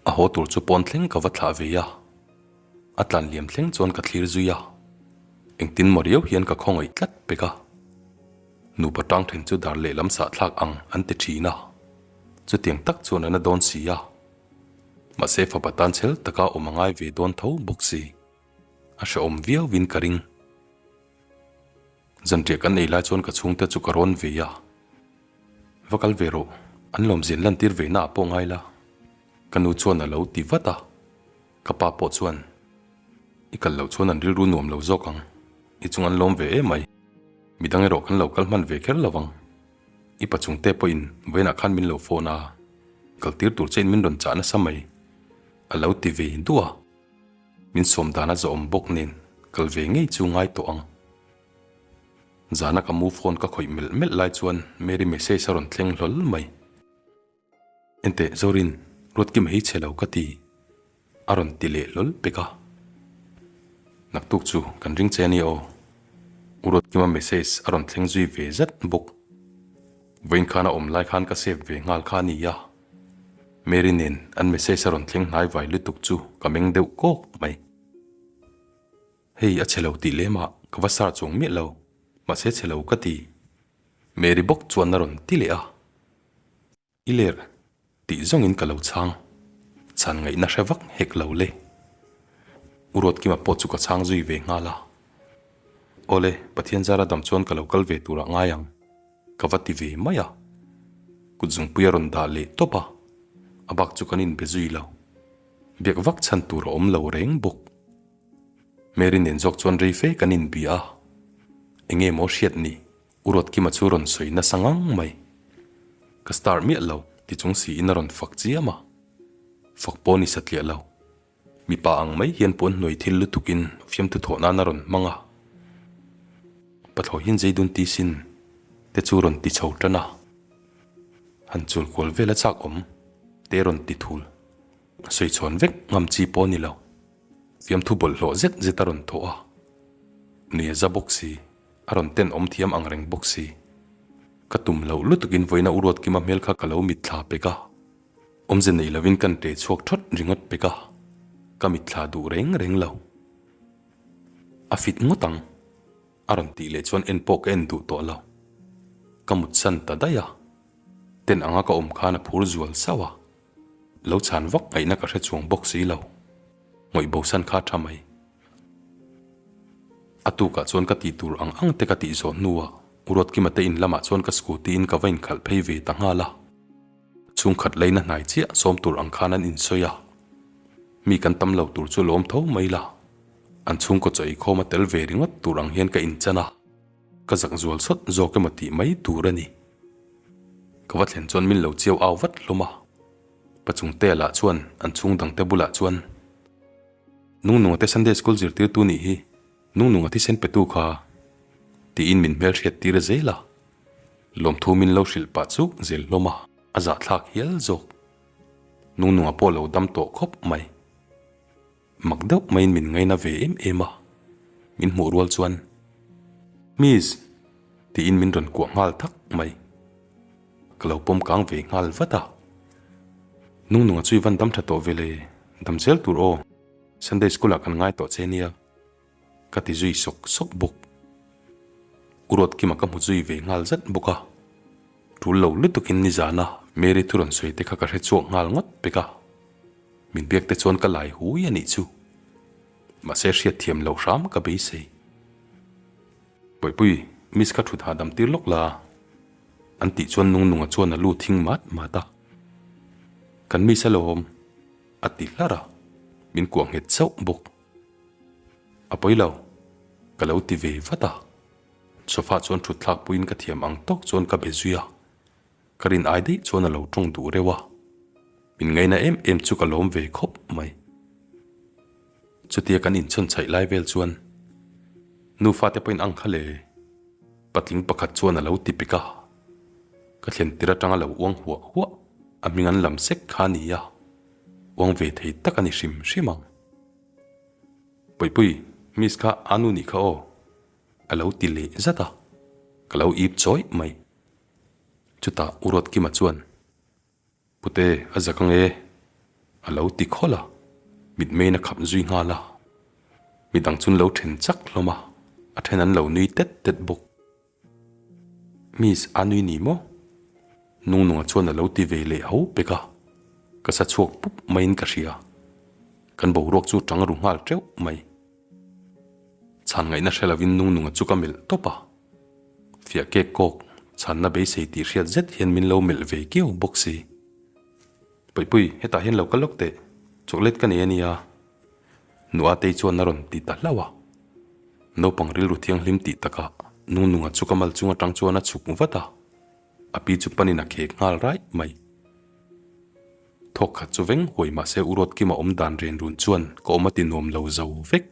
A haw tur chu pawn thleng ka va thlah ve a, a tlan liam thleng chuan ka thlir zui a, engtin maw riau hian ka khawngaih tlat pek a. Nupa tang then chu dar lehlam sahthlak ang an ti thin a, chutiang tak chuan an a dawn si a. Mahse fapa tan chhel taka awm a ngai ve dawn tho bawk si. A hrehawm viauin ka ring. Zanriah kan ei lai chuan ka chhungte chu ka rawn ve a. Va kal ve rawh, an lawmzin lantir ve naah pawh ngai la. Ka nu chuan a lo ti vat a. Ka pa pawh chuan, I kal loh chuan an rilru nuam lo zawk ang, i chung an lawm ve emai. Midang erawh kan lo kal hman ve kher lo vang. I pa chungte pawhin vawiinah khan min lo phone a, kal tir tur chein min rawn chah nasa mai, a lo ti ve duah a. Min sawm dan a zawhawm bawk nen kal ve ngei chu ngai tawh ang. Zana ka mu phone ka khawih melh melh lai chuan Mary message a rawn thleng hlawl mai. Enteh Zorin, Ruatkim hei che lo ka ti, a rawn ti leh hlawl pek a. Naktuk chu kan ring che a nia aw. U Ruatkima message a rawn thleng zui ve zat bawk. Vawiin khan a awm lai khan ka save ve nghal kha a nia. Mary nen an message a rawn thleng hnai vai lutuk chu ka meng deuh kawk mai. Hei a chhe lo tih lem ah ka va sar chuang miah lo, mahse chhe lo ka ti. Mary bawk chuan a rawn ti leh a. I ler tih zawngin ka lo chhang, chhan ngaihna hre vak hek lo le. U Ruatkima pawh chu ka chhang zui ve nghal a. Awle, Pathian zara dam chuan ka lo kal ve turah ngai ang, ka va ti ve mai a. Kut zungpui a rawn dah leh tawp a, a bak chu kan inbe zui lo. Biak vak chhan tur a awm lo reng bawk. Mary nen zawk chuan rei fe kan inbia a, enge maw hriat ni? U Ruatkima chu rawn sawi nasa ngang mai. Ka star miah lo ti chung siin a rawn fak chiam a. Fak pawh ni satliah lo. Mipa ang mai hian puan hnuai thil lutukin fiamthu thawh nan a rawn hmang a. Pathlawi hian zeidun ti sin te chu rawn ti chho tan a. Han chul kual vel a chak awm te rawn ti thul. Sawi chhawn vek ngam chi pawh ni lo. Fiamthu bawlhhlawh zet zet a rawn thawh a. Nui a za bawk si. A rawn ten awm thiam ang reng bawk si. Ka tum loh lutukin vawiina u Ruatkima hmel kha ka lo mitthla pek a. Awmze nei lovin kan ṭe chhuak ṭhawt ringawt pek a. Ka mitthla duh reng reng lo. A fit ngawt ang. A rawn tih leh chuan en pawh ka en duh tawh lo. Ka mutsan ta daih a. Ten anga ka awm khan a phur zual sauh a. Lo chhan vak ngaihna ka hre chuang bawk si lo. Ngawih bosan kha tha mai. A tukah chuan ka tih tur ang ang te ka tih zawh hnuah U Ruatkima te in lamah chuan ka scooty in ka va inkhalh phei ve ta nghal a. Chhungkhat leina hnai chiah sawm tur ang khan an insawi a. Mi kan tam lo tur chu lawm tho mai la. An chhungkaw chaw eikhawm a tel ve ringawt tur ang hian ka inchan a. Ka zak zual sawt zawk emaw tih mai tur a ni. Ka va thlen chuan min lo chiau au vat hlawm a. Pachungtea lah chuan an chhung dangte bulah chuan, Nungnunga te Sunday School zirtirtu nih hi Nungnunga thisen petu kha, tiin min hmelhriat tir zel a. Lawmthu min lo hrilh pah chuk zel hlawm a, a zahthlak hial zawk. Nungnunga pawh lo dam tawh khawp mai. Mak deuh maiin min ngaina ve em em a, min hmuh rual chuan, Miss! tiin min rawn kuah nghal thak mai. Ka lo pawm kang ve nghal vat a. Nungnunga chu i van dam tha tawh ve le, dam zel tur aw, Sunday school ah kan ngai tawh che nia, ka ti zui sawk sawk bawk. U Ruatkima ka hmu zui ve nghal zat bawk a. Tul lo lutukin nizana Mary thu rawn sawi te kha ka hre chhuak nghal ngawt pek a. Min biak te chuan ka lai hui a nih chu. Mahse hriat thiam lo hram ka beisei. Bawihpui, Miss kha thut hahdam tir lawk la. An tih chuan Nungnunga chuan a lu thing mat mat a. Kan Miss alawm, a ti hlar a, min kuah nghet chauh bawk. A pawi lo, ka lo ti ve vat a. Sofa chuan thut thlak puiin ka thiam ang tawk chuan ka be zui a. Ka rin ai daih chuan a lo tawng duh reuh a. Min ngaina em em chu ka lawm ve khawp mai. Chutia kan inchhawn chhaih lai vel chuan nufa te pawhin ang kha le patling pakhat chuan a lo ti pek a. Ka thlen tir atanga lo uang huah huah a hming an lam sek kha a ni a, uang ve thei tak a ni hrim hrim ang. Puipui, Miss kha a nu nih kha aw, a lo ti leh zat a, ka lo ip chawih mai. Chutah U Ruatkima chuan, Pute, a zak ang e, a lo ti khawlh a, mitmeiin a khap zui nghal a. Midang chu an lo then chak hlawm a, a then an lo nui tet tet bawk. Miss a nui ni maw? Nungnunga chuan a lo ti ve leh ho pek a, ka sa chhuak pup maiin ka hria. Kan boruak chu tang ru nghal teuh mai. Chhan ngaihna hre lovin Nungnunga chu ka melh tawp a. Fiah kek kawk, chhanna beisei tih hriat zet hian min lo melh ve kiau bawk si. Puipui, hetah hian lo kal lawk teh, chocolate ka nei a nia. Nu Atei chuan a rawn ti ta hlauh a. Naupang rilru thianghlim tih takah Nungnunga chu ka mal chung atang chuan a chhuk vat a, a pi chu panin a khek nghal raih mai. Thawk khat chu veng huai mahse U Ruatkima awm dan ren run chuan ka awm a ti nuam lo zo vek.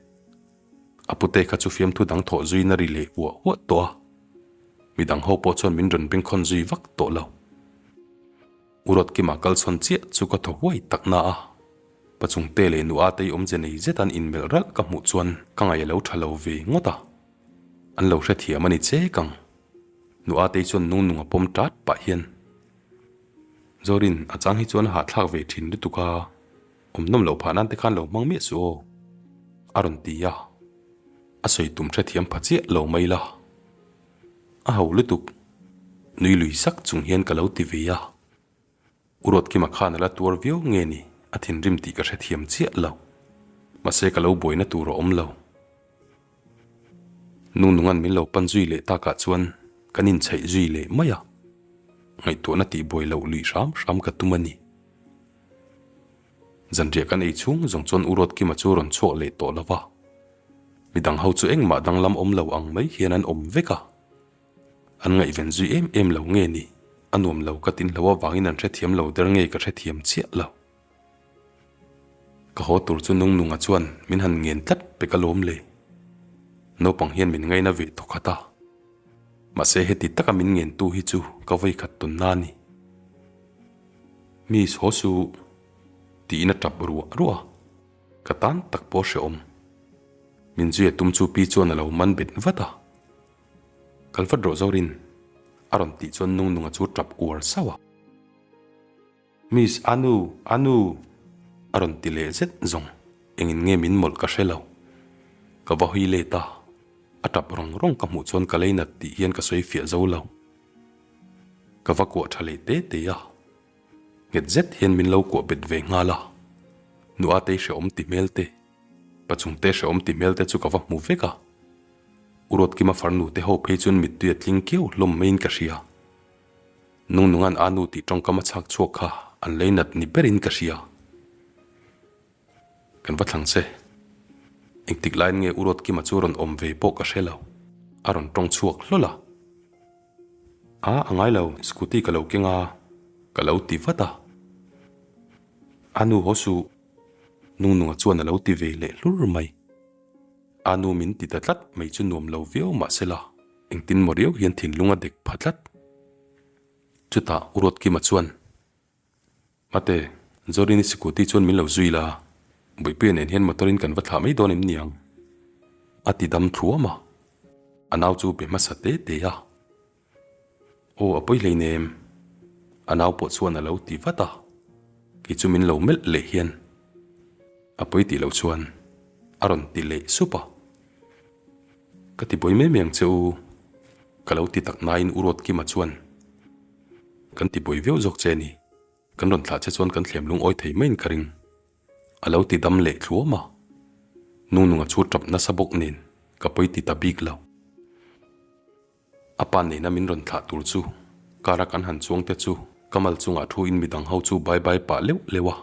A pute kha chu fiamthu dang thawh zuiin a ri leh huah huah tawh a, midang ho pawh chuan min rawn bengkhawn zui vak tawh lo. U Ruatkima kal chhawn chiah chu ka thaw huai tak na a, Pachungte leh nu Atei awmze nei zet an inmelh ralh ka hmuh chuan ka ngaih a lo tha lo ve ngawt a, an lo hrethiam a ni chek ang. Nu Atei chuan nungnung a pawm tat pah hian, Zorin, a chang hi chuan a hahthlak ve thin lutuk a, awm nawm loh phah nan te khan lo hmang miah suh aw, a rawn ti a, a sawi tum hrethiam pha chiah lo mai la. A ho lutuk, nui lui sak chung hian ka lo ti ve a. U Ruatkima khan a la tuar viau nge ni, a thinrim tih ka hrethiam chiah lo. Mahse ka lo buaina tur a awm lo. Nungnunga'n min lo pan zui leh takah chuan kan inchhaih zui leh mai a. Ngaihtuahna tih buai loh luih hram hram ka tum a ni. Zanriah kan ei chhung zawng chuan U Ruatkima chu rawn chhuak leh tawh lo va. Midang ho chu engmah danglam awm lo ang mai hian an awm vek a. An ngaihven zui em em lo nge ni? A nuam lo ka tin hlo avangin an hrethiam lo der nge ka hrethiam chiah lo. Ka haw tur chu Nungnunga chuan min han ngen tlat pek alawm le. Naupang hian min ngaina ve thawkhat a. Mahse heti taka min ngentu hi chu ka vawikhat tawn na a ni. Miss haw suh tiin a tap ruah ruah a. Ka tan tak pawh hrehawm. Min zui a tum chu pi chuan a lo man bet vat a. Kal vat rawh Zorin, a rawn tih chuan Nungnunga chu tap uar sauh a. Miss Anu, Anu! a rawn ti leh zet zawng, engin nge min mawlh ka hre lo. Ka va hawi let a, a tap rawng rawng ka hmuh chuan ka leinat tih hian ka sawi fiah zo lo. Ka va kuah tha leh te te a, nghet zet hian min lo kuah bet ve nghal a. Nu Atei hrehawm ti hmel te, Pachungte hrehawm ti hmel te chu ka va hmu vek a. U Ruatkima farnu te ho phei chuan mittui a tling kiau hlawm maiin ka hria. Nungnunga'n a nu tih tawngkam a chhak chhuak kha an lei nat ni berin ka hria. Kan va thlang che. Engtik laiin nge U Ruatkima chu rawn awm ve pawh ka hre lo. A rawn tawng chhuak hlawl a. A, a ngai lo, scooty ka lo keng a, ka lo ti vat a. A nu haw suh. Nungnunga chuan a lo ti ve leh hlur mai. A nu min ti ta tlat mai chu nuam lo viau mah sela, engtin maw riau hian thinlung a dek pha tlat. Chutah U Ruatkima chuan, Mate, Zorini Sikuti chuan min lo zui la, Buipuia nen hian motor in kan va thlah mai dawn em niang? A ti dam thluam a, a nau chu be hmasa te te a. Aw a pawi hleinem, a nau pawh chuan a lo ti vat a, kei chu min lo melh leh hian a pawi tih loh chuan a rawn ti leh sup a. Ka ti buai mai mai ang che u, ka lo ti tak nain U Ruatkima chuan kan ti buai viau zawk che a ni, kan rawn thlah che chuan kan thlem lungawi thei maiin ka ring, a lo ti dam leh thluam a, Nungnunga chu tap nasa bawk nen ka pawi ti ta bik lo. A pa nena min rawn thlah tur chu car a kan han chuang te chu ka mal chungah thu in midang ho chu bye bye pah leuh leuh a.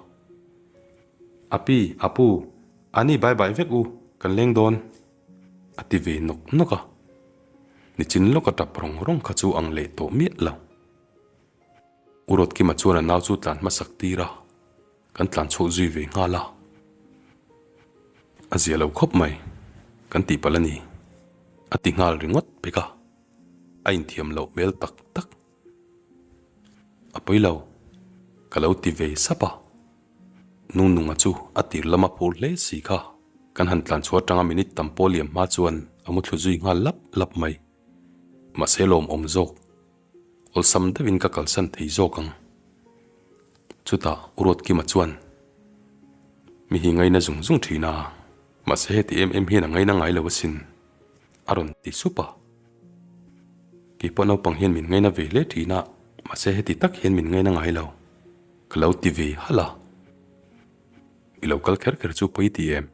Api, Apu, ani bye bye vek u, kan leng dawn. A ti ve nawk nawk a, nichin lawka tap rawng rawng kha chu ang leh tawh miah lo. U Rawtkima chuan a nau chu tlan hmasak tir a, kan tlan chhuak zui ve nghal a. A zia lo khawp mai, kan tih palh a ni, a ti nghal ringawt pek a, a inthiam loh hmel tak tak. A pawi lo, ka lo ti ve sap a. Nungnunga chu a tir lama phur hle si kha kan han tlan chhuah atanga minute tam pawh liam hma chuan a mu thlu zui nghal lap lap mai. Mahse lawmawm zawk, awlsam deuhin ka kalsan thei zawk ang. Chutah Uruatkima chuan, Mi hi ngaina zung zung thin a, mahse heti em em hian a ngaina ngai lo asin, a rawn ti sup a. Kei pawh naupang hian min ngaina ve hle thin a, mahse heti tak hian min ngaina ngai lo. Ka lo ti ve halh a. I lo kal kher kher chu pawi ti em?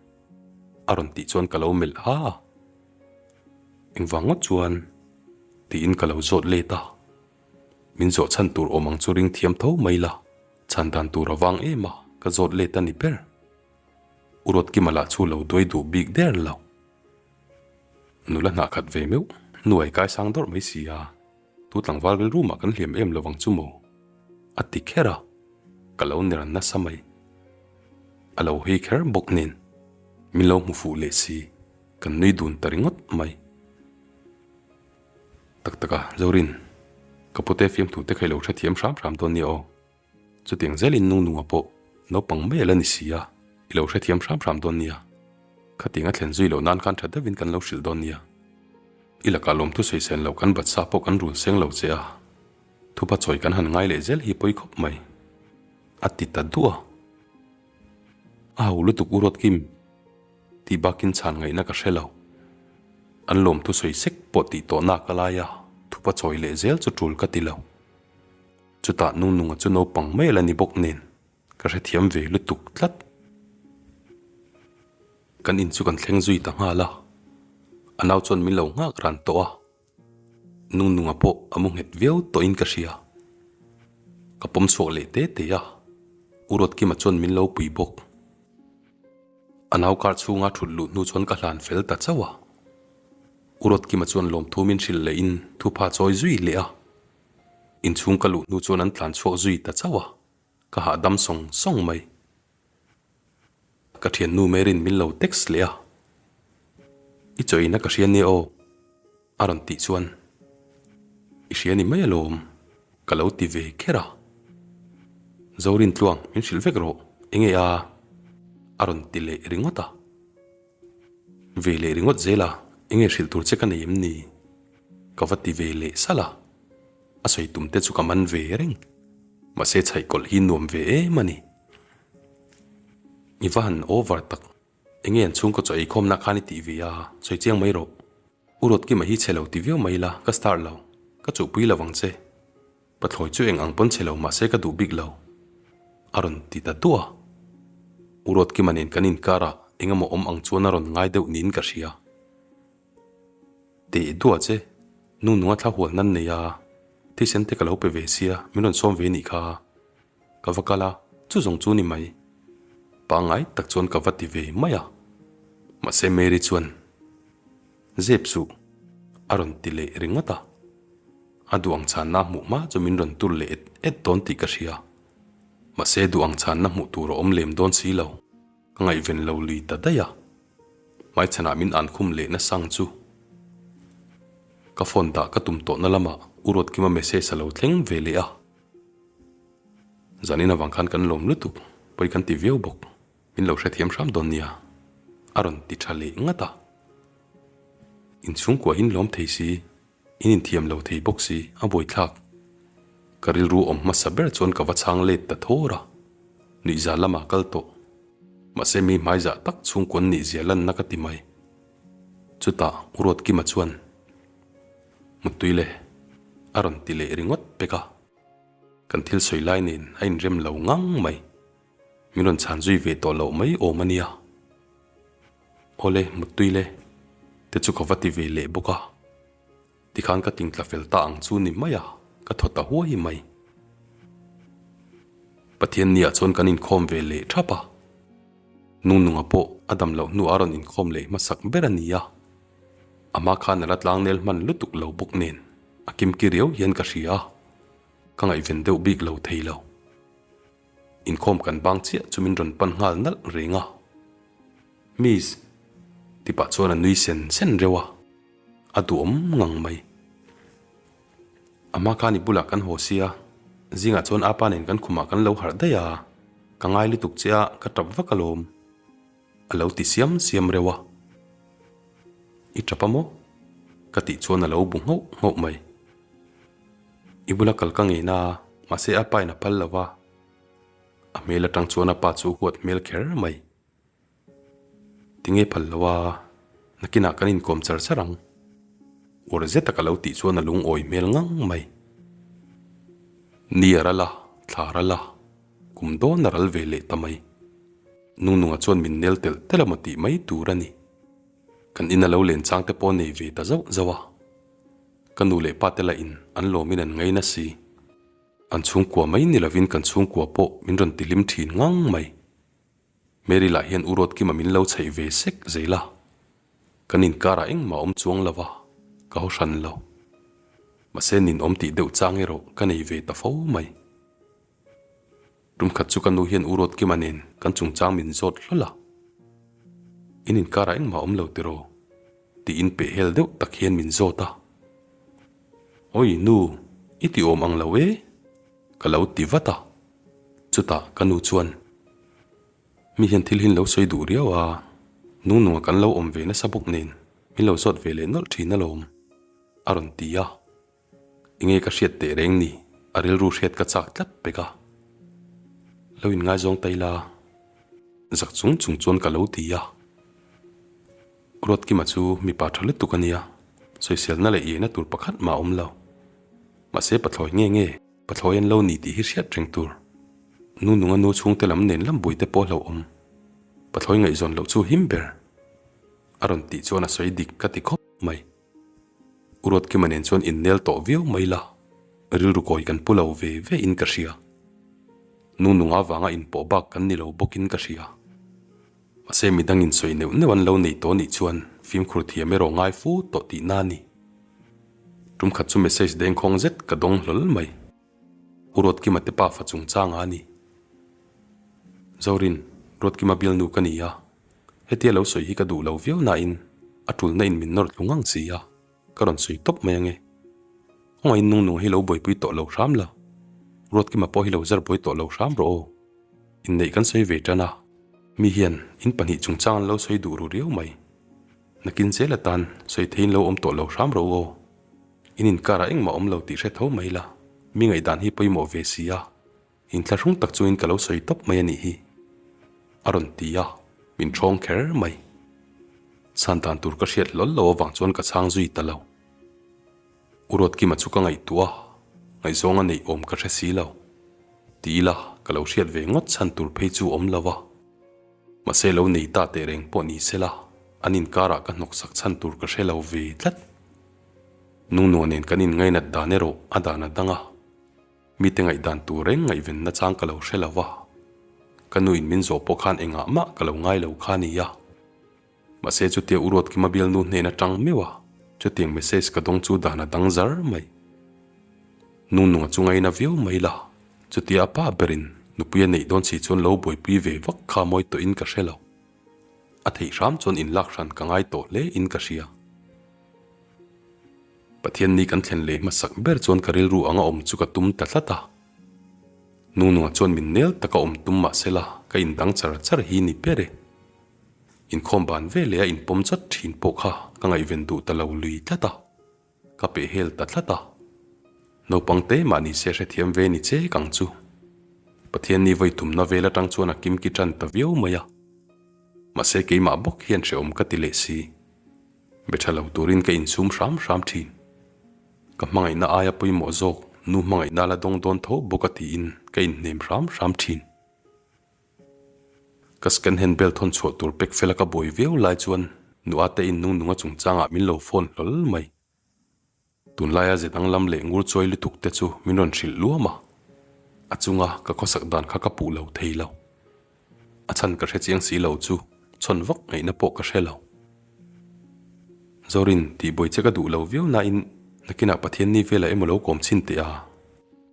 A rawn tih chuan ka lo melh ha a. Engvang ngawt chuan? Tiin ka lo zawt let a. Min zawh chhan tur awm ang chu ring thiam tho mai la, chhan dan tur a vang em a, ka zawt let a ni ber. U Rawtkima lah chu lo duai duh bik der lo. Nula hnah khat ve meuh, nuai kai sang dawrh mai si a, tu tlangval rilru mah kan hliam em lovang chu maw? A ti kher a, ka lo ni ran nasa mai. A lo hei kher bawk nen, min lo hmu fuh leh si, kan nui dun ta ringawt mai. Tak tak a, Zorin, ka pute fiamthu te kha i lo hrethiam hram hram dawn nia aw. Chutiang zelin nungnunga pawh naupang mai a la ni si a, i lo hrethiam hram hram dawn nia. Khatiang a thlen zui loh nan khan tha deuhin kan lo hrilh dawn nia. I lakah lawmthu sawi sen loh kan batsa pawh kan rul seng lo che a, thupa chawi kan han ngai leh zel hi pawi khawp mai. A ti ta duah a. A ho lutuk u Rawtkim, tih bakin chhan ngaihna ka hre lo. An lawmthu sawi sek pawh tih tawh nak a lai a, thupa chawi leh zel chu tul ka ti lo. Chutah Nungnunga chu naupang mai a la ni bawk nen ka hrethiam ve lutuk tlat. Kan in chu kan thleng zui ta nghal a, a nau chuan min lo nghak ran tawh a, Nungnunga pawh a mu nghet viau tawhin ka hria. Ka pawm chhuak leh te te a, U Rawtkima chuan min lo pui bawk. A nau kar chhunga thut luh hnu chuan ka hlan fel ta chauh a, U Rawtkima chuan lawmthu min hrilh lehin thupha chawi zui leh a. Inchhung ka luh hnu chuan an tlan chhuak zui ta chauh a, ka hahdam sawng sawng mai. Ka thiannu Mary'n min lo text leh a, I chaw ina ka hria nia aw, a rawn tih chuan, I hria ni mai alawm, ka lo ti ve kher a. Zorin tluang min hrilh vek rawh, enge a? a rawn ti leh ringawt a. Ve leh ringawt zel a, enge hrilh tur che ka nei em ni? Ka va ti ve leh salh a, a sawi tum te chu ka man ve reng. Mahse chhaih kawlh hi nuam ve em a ni. I va han over tak, enge an chhungkaw chaw eikhawmna khan i tih ve a, sawi chiang mai rawh. U Rawtkima hi chhe lo ti viau mai la, ka start lo, ka chuhpui lo vang che. Pathlawi chu eng ang pawn chhe lo mahse ka duh bik lo, a rawn ti ta duah a. U Rawtkima nen kan inkarah eng emaw awm ang chuan a rawn ngai deuh niin ka hria. Teh duah che, nu nunga thla hual nan nei a, thisen te ka lo pe ve sia, min rawn sawm ve nih kha. Ka va kal a, chu zawng chu ni mai. Pangngai tak chuan ka va ti ve mai a. Mahse Mary chuan, Zep suh, a rawn ti leh ringawt a. A duh ang chhanna hmuh hma chu min rawn tur leh et et dawn tih ka hria. Mahse duh ang chhanna hmuh tur a awm lem dawn si lo. Ka ngaihven lo lui ta daih a. Hmaichhanah min an khum leh nasang chu. Ka phone dah ka tum tawhna lamah U Rawtkima message a lo thleng ve leh a. Zanin avang khan kan lawm lutuk, pawi kan ti viau bawk, min lo hrethiam hram dawn nia, a rawn ti tha leh ngat a. Inchhungkua in lawm thei si, in inthiam lo thei bawk si, a buaithlak. Ka rilru awm hmasa ber chuan ka va chhang let ta thawr a, nuihza lamah kal tawh. Mahse mi hmaizah tak chhungkuan nih zia lanna ka ti mai. Chutah U Ruatkima chuan, Muttui le, a rawn ti leh ringawt pek a. Kan thil sawi lai nen a inrem lo ngang mai. Min rawn chhan zui ve tawh loh mai awm a nia. Awle, Muttui le, te chu ka va ti ve leh bawk a. Tikhan ka tingtla fel ta ang chu ni mai a, ka thaw ta huai mai. Pathian niah chuan kan inkhawm ve leh thap a. Nungnunga pawh a dam loh hnuah a rawn inkhawm leh hmasak ber a ni a. A hma khan a la tlangnel hman lutuk lo bawk nen a kimki riau hian ka hria a, ka ngaihven deuh bik lo thei lo. Inkhawm kan bang chiah chu min rawn pan nghal nalh reng a. Miss. Ti pah chuan a nui sen sen reuh a, a duhawm ngang mai. A hma khan i bulah kan haw sia, zingah chuan apa nen kan khumah kan lo harh daih a, ka ngai lutuk che a, ka tap vak alawm. A lo ti siam siam reuh a. I tap a maw? Ka tih chuan a lo bu nghauh nghauh mai. I bula kal ka ngei na, mahse a pa in a phal lo va. A hmel atang chuan a pa chu huat hmel kher mai. Tinge phal lo a, nakinah kan inkawm char char ang. Uar zeta ka lo tih chuan a lungawi hmel ngang mai. Ni a ral a, thla a ral a, kum dawn a ral ve leh ta mai. Nungnunga chuan min nel telh telh a maw tih mai tur a ni. Kan ina lo len chang te pawh nei ve ta zauh zauh a. Ka nu leh pa te lah in an lawmin an ngaina si. An chhungkua mai ni lovin kan chhungkua pawh min rawn ti hlim thin ngang mai. Mary lah hian u Ruatkima min lo chheih ve sek zel a. Kan inkarah engmah awm chuang lo va, ka haw hran lo. Mahse nin awm tih deuh chang erawh ka nei ve ta fo mai. Tum khat chu ka nu hian U Ruatkima nen kan chungchang min zawt hlawl a. In inkarah engmah awm lo tiraw? Tiin pehhel deuh tak hian min zawt a. Awi nu, i ti awm ang lo e? Ka lo ti vat a. Chutah ka nu chuan, Mi hian thil hi an lo sawi duh riau a, nungnunga kan lo awm ve nasa bawk nen min lo zawt ve leh nawlh thin alawm, a rawn ti a. Enge ka hriat teh reng ni, a rilru hriat ka chak tlat pek a. Lo inngaizawng ta ila, zak chung chung chuan ka lo ti a. Ruatkima chu mipa tha lutuk a nia, sawiselna leh iehna tur pakhat mah a awm lo. Mahse pathlawi nge nge, pathlawi an lo ni tih hi hriat reng tur. Nu nunga nu chhungte lam nen lam buaite pawh hlauhawm. Pathlawi ngaihzawn loh chu him ber. A rawn tih chuan a sawi dik ka ti khawp mai. U Ruatkima nen chuan innel tawh viau mai la, rilru kawi kan pu lo ve ve in ka hria. Nu nunga vanga inpawh bak kan ni lo bawkin ka hria. Mahse midang in sawi neuh neuh an lo nei tawh nih chuan fimkhur thiam erawh ngai fu tawh tihna a ni. Tum khat chu message dengkhawng zet ka dawng hlawl mai. U Ruatkima te pa fa chungchanga a ni. Zorin, Ruatkima bialnu ka ni a. Hetia lo sawi hi ka duh lo viau nain a tulna in min nawr thlu ngang si a, ka rawn sawi tawp mai ange. Khawngaih in nungnung hi lo buaipui tawh lo hram la, Ruatkima pawh hi lo zar buai tawh lo hram rawh aw. Inneih kan sawi ve tan a, mi hian in pahnih chungchang an lo sawi duh ru riau mai. Nakin zel atan sawi theiin lo awm tawh lo hram rawh u aw. In inkarah engmah awm lo tih hre tho mai la, mi ngaihdan hi pawimawh ve si a. Inthlahrung tak chungin ka lo sawi tawp mai a nih hi, a rawn ti a, min ṭhawng kher mai. Chhan dan tur ka hriat hlawl lo avang chuan ka chhang zui ta lo. U Ruatkima chu ka ngaihtuah a, ngaihzawng a neih awm ka hre si lo. Ti ila, ka lo hriat ve ngawt chhan tur phei chu awm lo a. Mahse lo nei ta teh reng pawh ni sela, an inkarah ka hnawksak chhan tur ka hre lo ve tlat. Nungnuah nen kan inngainat dan erawh a dan a dang a. Mite ngaihdan tur reng ngaihven nachang ka lo hre lo va, ka nuin min zawh pawh khan engah mah ka lo ngai lo kha nia. Mahse chutia U Ruatkima bialnu hnen atang meuh a, chutiang message ka dawng chu dan a dang zar mai. Nungnunga chu ngaina viau mai la, chutia a pa berin nupui a neih dawn si chuan lo buaipui ve vak kha mawi tawhin ka hre lo. A theih hram chuan inlak hran ka ngai tawh hle in ka hria. Pathian ni kan thlen leh hmasak ber chuan ka rilru anga awm chu ka tum ta tlat a. Nungnunga chuan min nel taka awm tum mah sela ka indang char char hi ni ber e. Inkhawm ban ve leh a inpawm chawt thin pawh kha ka ngaihven duh ta lo lui tlat a, ka pehhel ta tlat a. Naupang te mah ni se hrethiam ve ni che kang chu. Pathian ni vawi tumna vel atang chuan a kimki tan ta viau mai a. Mahse keimah bawk hian hrehawm ka ti leh si. Be tha lo turin ka insum hram hram thin. Ka hmangaihna aia pawimawh zawk nu hmangaihna la dawng dawn tho bawk a tiin ka inhnem hram hram thin. Ka scan hand bel thawn chhuah tur pek fela ka buai viau lai chuan nu ate in nung nunga chungchangah min lo phone hlawl mai. Tunlaia ze danglam leh ngur chuai lutuk te chu min rawn hrilh luam a, a chunga ka khawsak dan kha ka puh lo thei lo. A chhan ka hre chiang si lo chu chhawn vak ngaihna pawh ka hre lo. Zorin, tihbuai che ka duh lo viau nain nakinah Pathianni velah emaw lo kawm chhin teh a,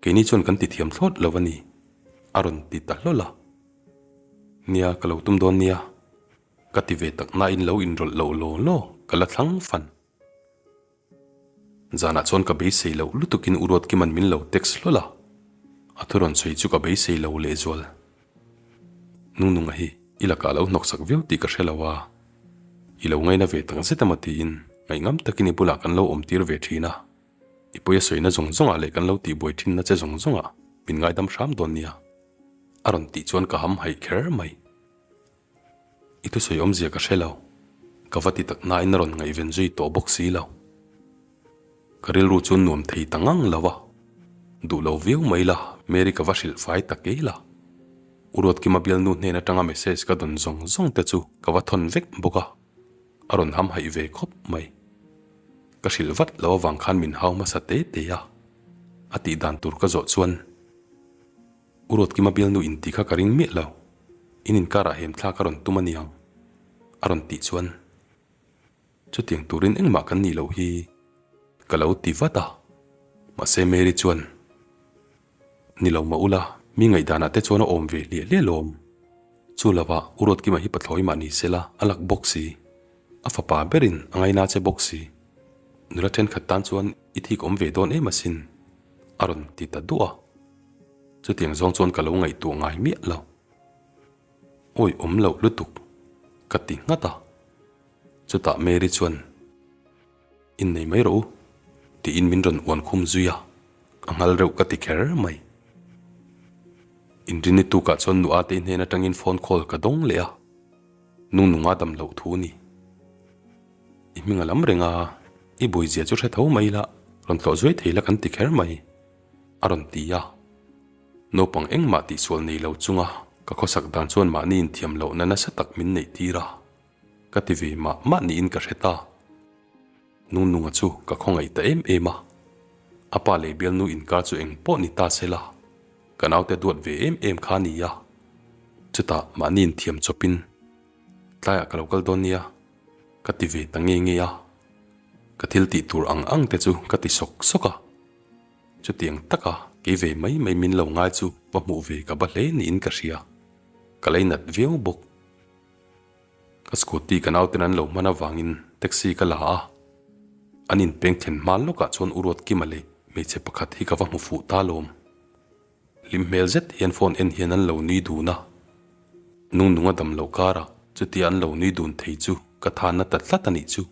keini chuan kan tithiam thlawt lo a ni, a rawn ti ta hlawl a. Nia, ka lo tum dawn nia, ka ti ve tak nain lo inrawlh loh law law ka la thlang fan. Zanah chuan ka beisei loh lutukin U Ruatkima'n min lo text hlawl a, a thu rawn sawi chu ka beisei lo lehzual. Nungnunga hi i lakah lo hnawksak viau tih ka hre lo a, i lo ngaina ve tak zet emaw tiin ngaihngam takin i bulah kan lo awm tir ve thin a, i pawi a sawina zawng zawngah leh kan lo tihbuai thinna che zawng zawngah min ngaidam hram dawn nia, a rawn tih chuan ka ham haih kher mai. I thusawi awmzia ka hre lo. Ka va ti tak nain a rawn ngaihven zui tawh bawk si lo. Ka rilru chu nuam thei ta ngang lo a. Duh lo viau mai la, Mary ka va hrilh fai ta kei la. U Ruatkima bialnu hnen atanga message ka dawn zawng zawng te chu ka va thawn vek bawk a. A rawn ham haih ve khawp mai. Ka hrilh vat lo avang khan min hau hmasa te te a. A tih dan tur ka zawh chuan. U Ruatkima bialnu inti kha ka ring miah lo, in inkarah hem thlak a rawn tum a niang, a rawn tih chuan chutiang turin engmah kan nih loh hi ka lo ti vat a, mahse Mary chuan Ni lo mah ula, mi ngaihdanah te chuan a awm ve hliah hliah lawm. Chu lovah U Ruatkima hi pathlawi mah ni sela a lak bawk si, a fapa berin a ngaina che bawk si, nula thenkhat tan chuan i thik awm ve dawn em asin, a rawn ti ta duah a. Chutiang zawng chuan ka lo ngaihtuah ngai miah lo. Awi awm loh lutuk, ka ti nghat a. Chutah Mary chuan, Innei mai rawh u, tiin min rawn uan khum zui a, a nghal reuh ka ti kher mai. Inrini tukah chuan nu Atei hnen atangin phone call ka dawng leh a, Nungnunga dam loh thu ni. I hming a lam reng a, i buaizia chu hre tho mai la, rawn tlawh zuai thei la kan ti kher mai. A rawn ti a, naupang engmah tihsual nei lo chunga ka khawsak dan chuan mahni inthiam lohna nasa tak min neih tir a, ka ti ve mah mah niin ka hre ta. Nungnunga chu ka khawngaih ta em em a, a pa leh bialnu inkar chu eng pawh ni ta se la, ka naute duat ve em em kha a ni a, chutah mahni inthiam chawpin tlaiah ka lo kal dawn nia ka ti ve ta nge nge a, ka thil tih tur ang ang te chu ka ti sawk sawk a. Chutiang taka kei ve mai mai min lo ngai chu va hmuh ve ka ba hle niin ka hria. Ka leinat viau bawk. Ka scooty ka nauten an lo hman avangin taxi ka la a, an inpeng thlen hma lawkah chuan U Ruatkima leh hmeichhe pakhat hi ka va hmu fuh ta lawm. Hlim hmel zet hian phone en hian an lo nui dun a, nungnung a dam loh karah chutia an lo nui dun thei chu ka than na ta tlat a nih chu.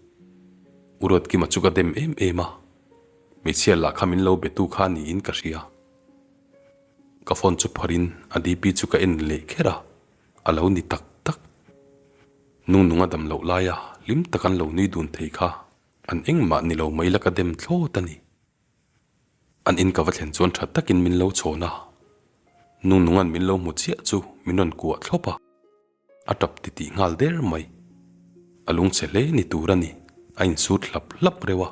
U Ruatkima chu ka dem em em a, Hmeichhia lah kha min lo be tu kha niin ka hria. Ka phone chu phawrhin a DP chu ka en leh kher a, a lo ni tak tak. Nungnung a dam loh laia hlim tak an lo nui dun thei kha an engmah ni lo mai la ka dem thlawt a ni. An in ka va thlen chuan tha takin min lo chhawn a, Nungnunga'n min lo hmu chiah chu min rawn kuah thlawp a. A tap titih nghal der mai. A lungchhe hle ni tur a ni, a insut hlap hlap reuh a.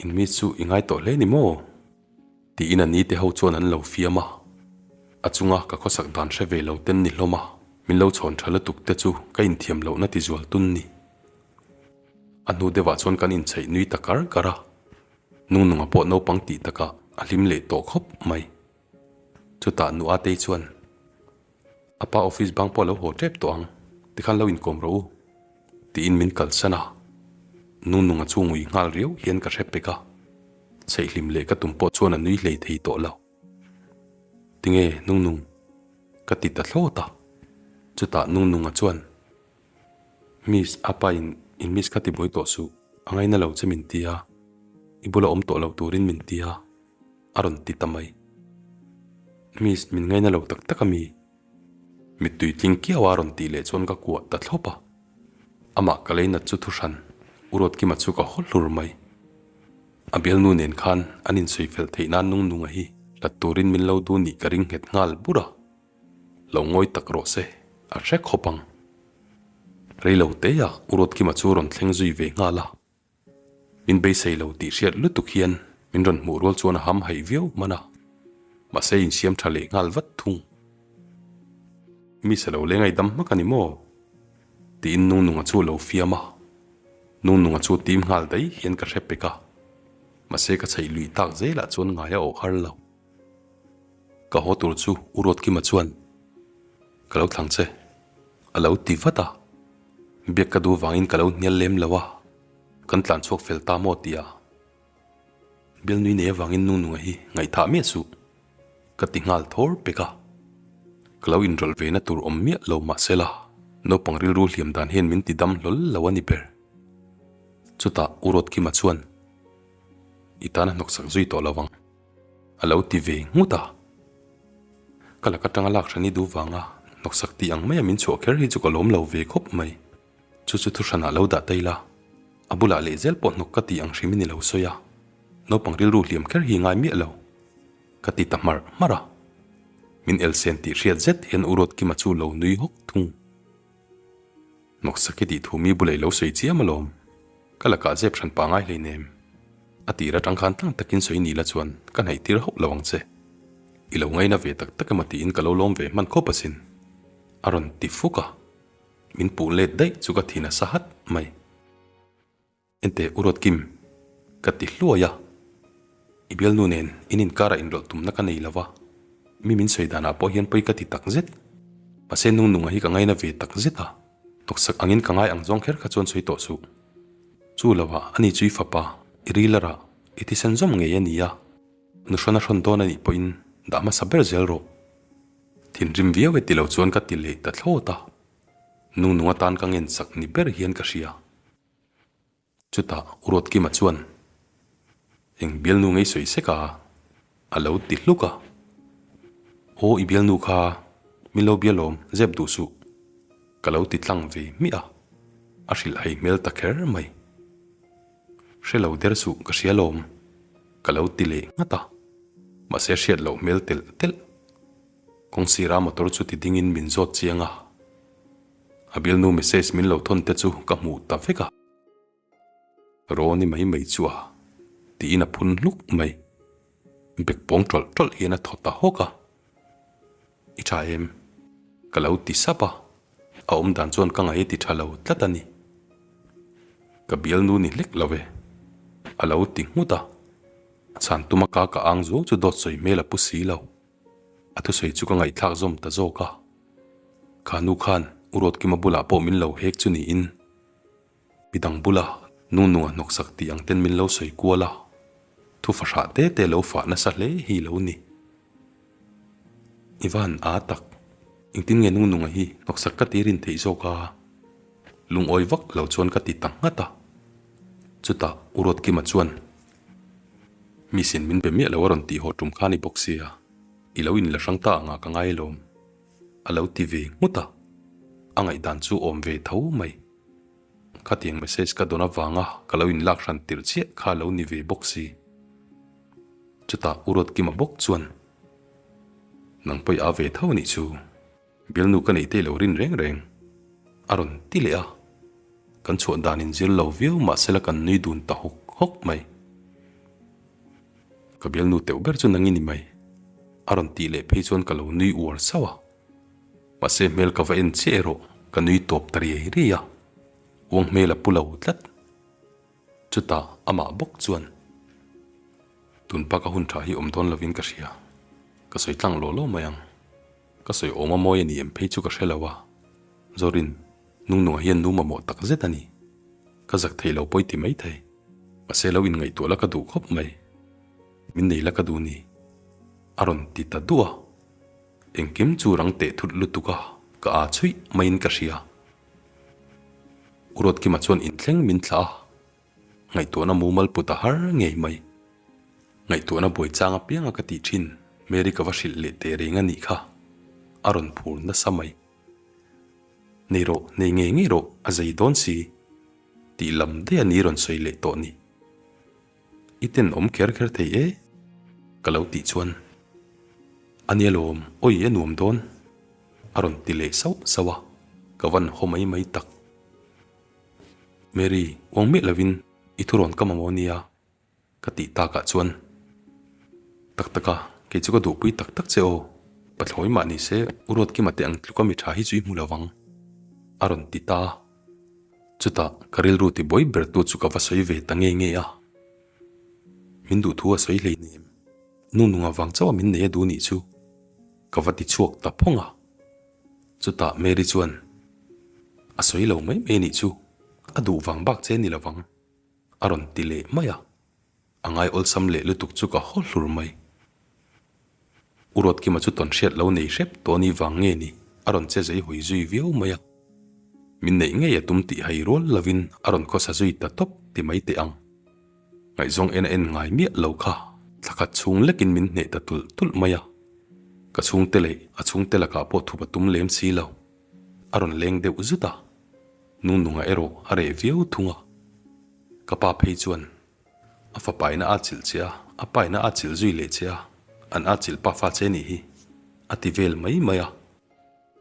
In mi chu i ngai tawh hle ni maw? Tiin a nite ho chuan an lo fiam a. A chunga ka khawsak dan hre ve lo ten ni hlawm a, min lo chhawn tha lutuk te chu ka inthiam lohna ti zual tun ni. A hnu deuhah chuan kan inchheih nui ta kar kar a, Nungnunga pawh naupang tih takah a hlim leh tawh khawp mai. Chutah nu Atei chuan. A pa office bang pawh a lo haw tep tawh ang, tikhan lo inkawm rawh u, tiin min kalsan a. Nungnunga chu ngui nghal riau hian ka hre pek a, chheihhlim leh ka tum pawh chuan a nui hlei thei tawh lo. Tinge Nungnung? ka ti ta thlawt a. Chutah Nungnunga chuan, Miss, a pa in in miss kha ti buai tawh suh, a ngaina lo che min ti a, i bula awm tawh lo turin min ti a. A rawn ti ta mai. Miss, min ngaina lo tak tak a mi? Mittui tling kiau a rawn tih leh chuan ka kuah ta thlawp a. Amah ka leinat chu thuhran, U Ruatkima chu ka haw hlur mai. A bialnu nen khan an insawi fel theih nan Nungnunga hi hlat turin min lo duh nih ka ring nghet nghal bur a. Lo ngawi tak rawh se, a hre khawp ang. Reilo teah U Ruatkima chu rawn thleng zui ve nghal a. Min beisei lo tih hriat lutuk hian min rawn hmuh rual chuan a ham haih viau hman a, mahse insiam tha leh nghal vat thung. Mi sa lo leng ai dam hmak a ni maw? tiin Nungnunga chu a lo fiam a. Nungnunga chu tim nghal daih hian ka hre pek a, mahse ka chheih luih tak zelah chuan ngai a awh har lo. Ka haw tur chu U Ruatkima chuan ka lo thlang che a lo ti vat a, biak ka duh vangin ka lo hnial lem lo a, kan tlan chhuak fel ta maw tia Bialnui nei avangin Nungnunga hi ngaihthah miah suh ka ti nghal thawr pek a, ka lo inrawlh ve na tur awm miah lo mahsela naupang rilru hliam dan hian min ti dam hlawl lo a ni ber. Chutah U Ruatkima chuan I tan a hnawksak zui tawh lo ang. A lo ti ve nghut a. Ka lak atanga lak hran i duh vanga hnawksak tih ang maia min chhuah kher hi chu ka lawm lo ve khawp mai. Chu chu thuhranah lo dah ta ila, a bulah lehzel pawh hnawk ka tih ang hrim in i lo sawi a, naupang rilru hliam kher hi ngai miah lo. Ka ti ta hmarh hmarh a. Min elsen tih hriat zet hian U Ruatkima chu lo nui hawk thung. Hnawksak i tih thu mi bulah i lo sawi chiam alawm. Ka lakah zep hran pah ngai hleinem. A tir atang khan tlang takin sawi ni la chuan ka hnaih tir hauh lo ang che. I lo ngaina ve tak tak emaw tiin ka lo lawm ve hman khawp asin. A rawn ti fuk a. Min puh let daih chu ka thi nasa hat mai. Enteh U Ruatkim, ka ti hluai a. I bialnu nen in inkarah inrawlh tumna ka nei lo va, mi min sawi danah pawh hian pawi ka ti tak zet. Mahse Nungnunga hi ka ngaina ve tak zet a, tawksak angin ka ngai ang zawng kher kha chuan sawi tawh suh. Chu lovah ani chu i fapa, i ril a rah, i thisen zawm ngei a ni a, nuhrawn a hrawn dawn a nih pawhin dah hmasa ber zel rawh. Thinrim viau e ti lo chuan ka ti leh ta thlawt a, Nungnunga tan ka ngen chak ni ber hian ka hria. Chutah U Ruatkima chuan, Eng bialnu ngei sawi sek a? a lo ti hluk a. Aw i bialnu kha min lo bia lawm zep duh suh ka lo ti tlang ve hmiah a, a hrilh hai hmel ta kher mai. Hre lo der suh ka hria lawm ka lo ti leh nghat a, mahse hriat loh hmel telh telh. Kawngsira motor chu ti dingin min zawt chiang a. A bialnu message min lo thawn te chu ka hmuh ta vek a. Rawni mai mai chu a tiin a phun hluk mai. Bek pawng tawlh tawlh hian a thaw ta hawk a. I tha em? Ka lo ti sap a, a awm dan chuan ka ngaih a ti tha lo tlat a ni. Ka bialnu ni hlek lo e, a lo ti nghut a. A chhan tuma ka ka ang zuau chu dawt sawi hmel a pu si lo. A thusawi chu ka ngaihthlak zawm ta zawk a. Kha nu khan U Ruatkima bulah pawh min lo hek chu niin midang bula nu nunga hnawksak tih ang ten min lo sawi kual a, thu fahrah te te lo fah nasa hle hi lo ni. I van a tak, engtin nge nu nunga hi hnawksak ka ti rin theih zawk a? Lungawi vak lo chuan ka ti ta nghat a. Chutah U Ruatkima chuan Misin min be miah lo a rawn tih haw tum kha ni bawk sia, i lo inla hrang ta angah ka ngai alawm. A lo ti ve nghut a, a ngaihdan chu awm ve tho mai. Khatiang message ka dawn avanga ka lo inlak hran tirh chiah kha a lo ni ve bawk si. Chutah U Ruatkima bawk chuan, Nang pawh i aa ve tho anih chu, bialnu ka neih te i lo rin reng reng a rawn ti leh a. Kan chhuah dan inzir lo viau mahsela kan nui dun ta hawk hawk mai. Ka bialnu teuh ber chu nang i ni mai. A rawn tih leh phei chuan ka lo nui uar sauh a. Mahse hmel ka va en chiah erawh ka nui tawp ta riai riai a. Uang hmel a pu lo tlat. Chutah amah bawk chuan tun bak a hun tha hi awm dawn lovin ka hria. Ka sawi tlang law law mai ang. Ka sawi awm a mawi a ni em phei chu ka hre lo a. Zorin, Nungnunga hian nu mamawh tak zet a ni. Ka zak thei lo pawi ti mai thei. Mahse lo inngaihtuah la ka duh khawp mai. Min nei la ka duh ni. A rawn ti ta duh a. Engkim chu rang teh thut lutuk a, ka aa chhuih maiin ka hria. U Ruatkima chuan inthleng min thlah a, ngaihtuahna mumal put a har ngei mai. Ngaihtuahna buai chang apianga ka tih thin Mary ka va hrilh leh teh reng a nih kha. A rawn phur nasa mai. Nei rawh, nei ngei ngei rawh, a zei dawn si. Tih lam daih a ni rawn sawi leh tawh ni. I ten awm kher kher thei e ka lo tih chuan a nia lawm awi a nuam dawn a rawn ti leh sauh sauh a, ka van haw mai mai tak. Mary, uang miah lovin i thurawn ka mamawh nia. Ka tih takah chuan, Tak tak a, kei chu ka duhpui tak tak che aw, pathlawi mah ni se U Ruatkima te ang tluka mi tha hi chu i hmu lo vang, a rawn ti ta a. Chutah ka rilru ti buai bertu chu ka va sawi ve ta nge nge a. Min duh thu a sawi hleinem. Nu nunga vang chauh a min nei a duh nih chu ka va ti chhuak ta phawng a. Chutah Mary chuan, A sawi lo mai mai nih chu, a duh vang bak che ni lovang, a rawn ti leh mai a. A ngai awlsam leh lutuk chu ka haw hlur mai. U Ruatkima chu tawn hriat lo nei hrep tawh ni vang nge ni a rawn che zei hawi zui viau mai a. Min neih ngei a tum tih hai rual lovin a rawn khawsa zui ta tawp ti mai teh ang. Ngaihzawng en a en ngai miah lo kha thla khat chhung lekin min hneh ta tulh tulh mai a. Ka chhungte leh a chhungte lakah pawh thup a tum lem si lo. A rawn leng deuh zut a, nungnunga erawh a reh viau thung a. Ka pa phei chuan a fapa in a atchilh che a, a pa in a atchilh zui leh che a, an atchilh pa fa che nih hi a ti vel mai mai a.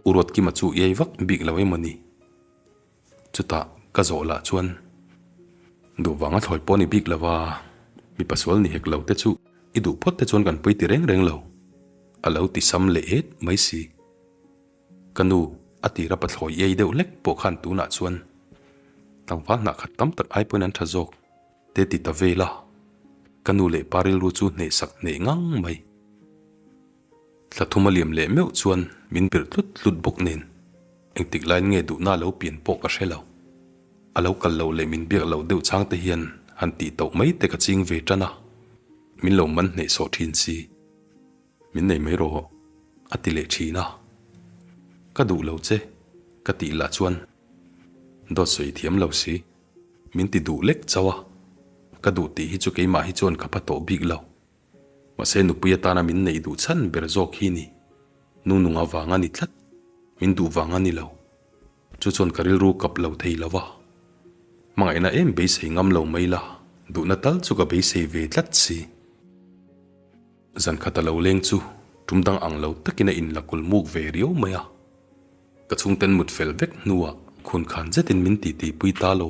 U Ruatkima chu iai vak bik lo emaw ni? Chutah ka zawh lah chuan duh vanga thlawi pawh ni bik lo a, mipa sual ni hek lo te chu i duh phawt te chuan kan pui ti reng reng lo, a lo ti sam leh et mai si. Ka nu, a tira pathlawi iai deuh hlek pawh khan tunah chuan tlangval hnah khat tam tak ai pawhin an tha zawk te ti ta vel a, ka nu leh pa rilru chu hnehsak hneh ngang mai. Thla thum a liam leh meuh chuan min birh tlut tlut bawk nen engtik laiin nge duhna lo pian pawh ka hre lo. A lo kal loh leh min biak loh deuh chang te hian han tih tauh mai te ka ching ve tan a, min lo man hneh sawh thin si. Min nei mai rawh a ti leh thin a, ka duh lo che ka tih lah chuan dawt sawi thiam lo si, min ti duh lek chauh a, ka duh tih hi chu keimah hi chuan ka pha tawh bik lo. Mahse nupui atana min neih duh chhan ber zawk hi ni. Nunung avang a ni tlat, min duh vang a ni lo. Chu chuan ka rilru kap lo thei lo va. Hmangaihna em beisei ngam lo mai la, duhna tal chu ka beisei ve tlat si. Zan khat a lo leng chu tum dang ang lo takin a inla kul muk ve riau mai a. Ka chhungten mut fel vek hnuah khun khan zetin min titi pui ta lo.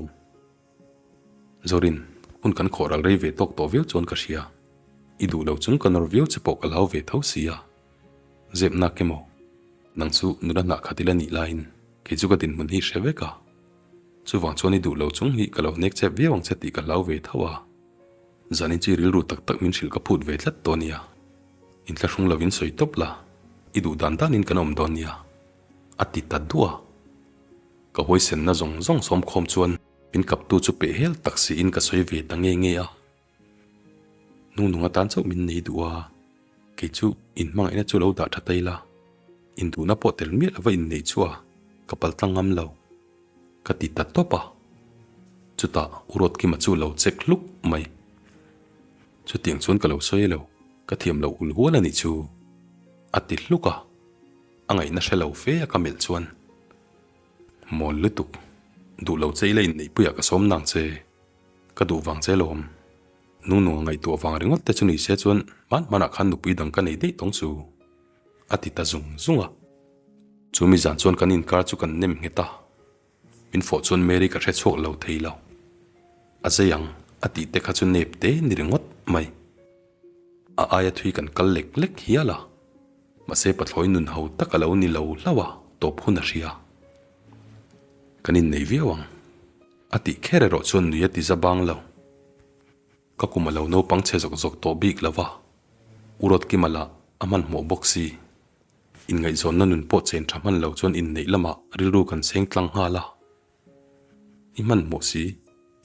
Zorin, hun kan khawh ral rei ve tawk tawh viau chuan ka hria. I duh lo chung ka nawr viau che pawh ka hlau ve tho si a. Zep nak emaw? Nang chu nula hnah khat ila nih laiin kei chu ka dinhmun hi hre vek a. Chuvang chuan i duh lo chung hi ka lo nek chep viau ang che tih ka hlau ve tho a. Zanin chu i rilru tak tak min hrilh ka phut ve tlat tawh nia. Inthlahrung lovin sawi tawp la, i duh dan danin kan awm dawn nia. A ti ta duah a. Ka huaisenna zawng zawng sawmkhawm chuan min kaptu chu peh hel tak siin ka sawi ve ta nge nge a. Nungnung atan chauh min nei duh a, kei chu inhmangaihna chu lo dah tha ta ila, induhna pawh tel miah lova inneih chu a ka paltlang ngam lo, ka ti ta tawp a. Chutah U Ruatkima chu lo check hluk mai. Chutiang chuan ka lo sawi lo, ka thiam loh hul hual a nih chu, a ti hluk a. A ngaihna hre lo fe a ka melh chuan, Mawl lutuk, duh lo che ila inneihpuiah ka sawm nang che, ka duh vang che lawm. Nungnung a ngaihtuah vang ringawt te chu ni se chuan hman hmanah khan nupui dang ka nei daih tawng chu, a ti ta zung zung a. Chu mi zan chuan kan inkar chu kan nem nghet a, min fawh chuan Mary ka hre chhuak lo thei lo. A zei ang a tih te kha chu nep te ni ringawt mai. A aia thui kan kal lek lek hial a. Mahse pathlawi nun ho tak a lo ni lo hlauh a, tawp hun a hria. Kan innei viau ang. A tih kher erawh chuan nui a ti za bang lo. Ka kum a lo naupang chhe zawk zawk tawh bik lo va, U Rawtkima lah a hmanhmawh bawk si. Inngaihzawnna nun pawh chen tha hman lo chuan inneih lamah rilru kan seng tlang nghal a. I hmanhmawh si,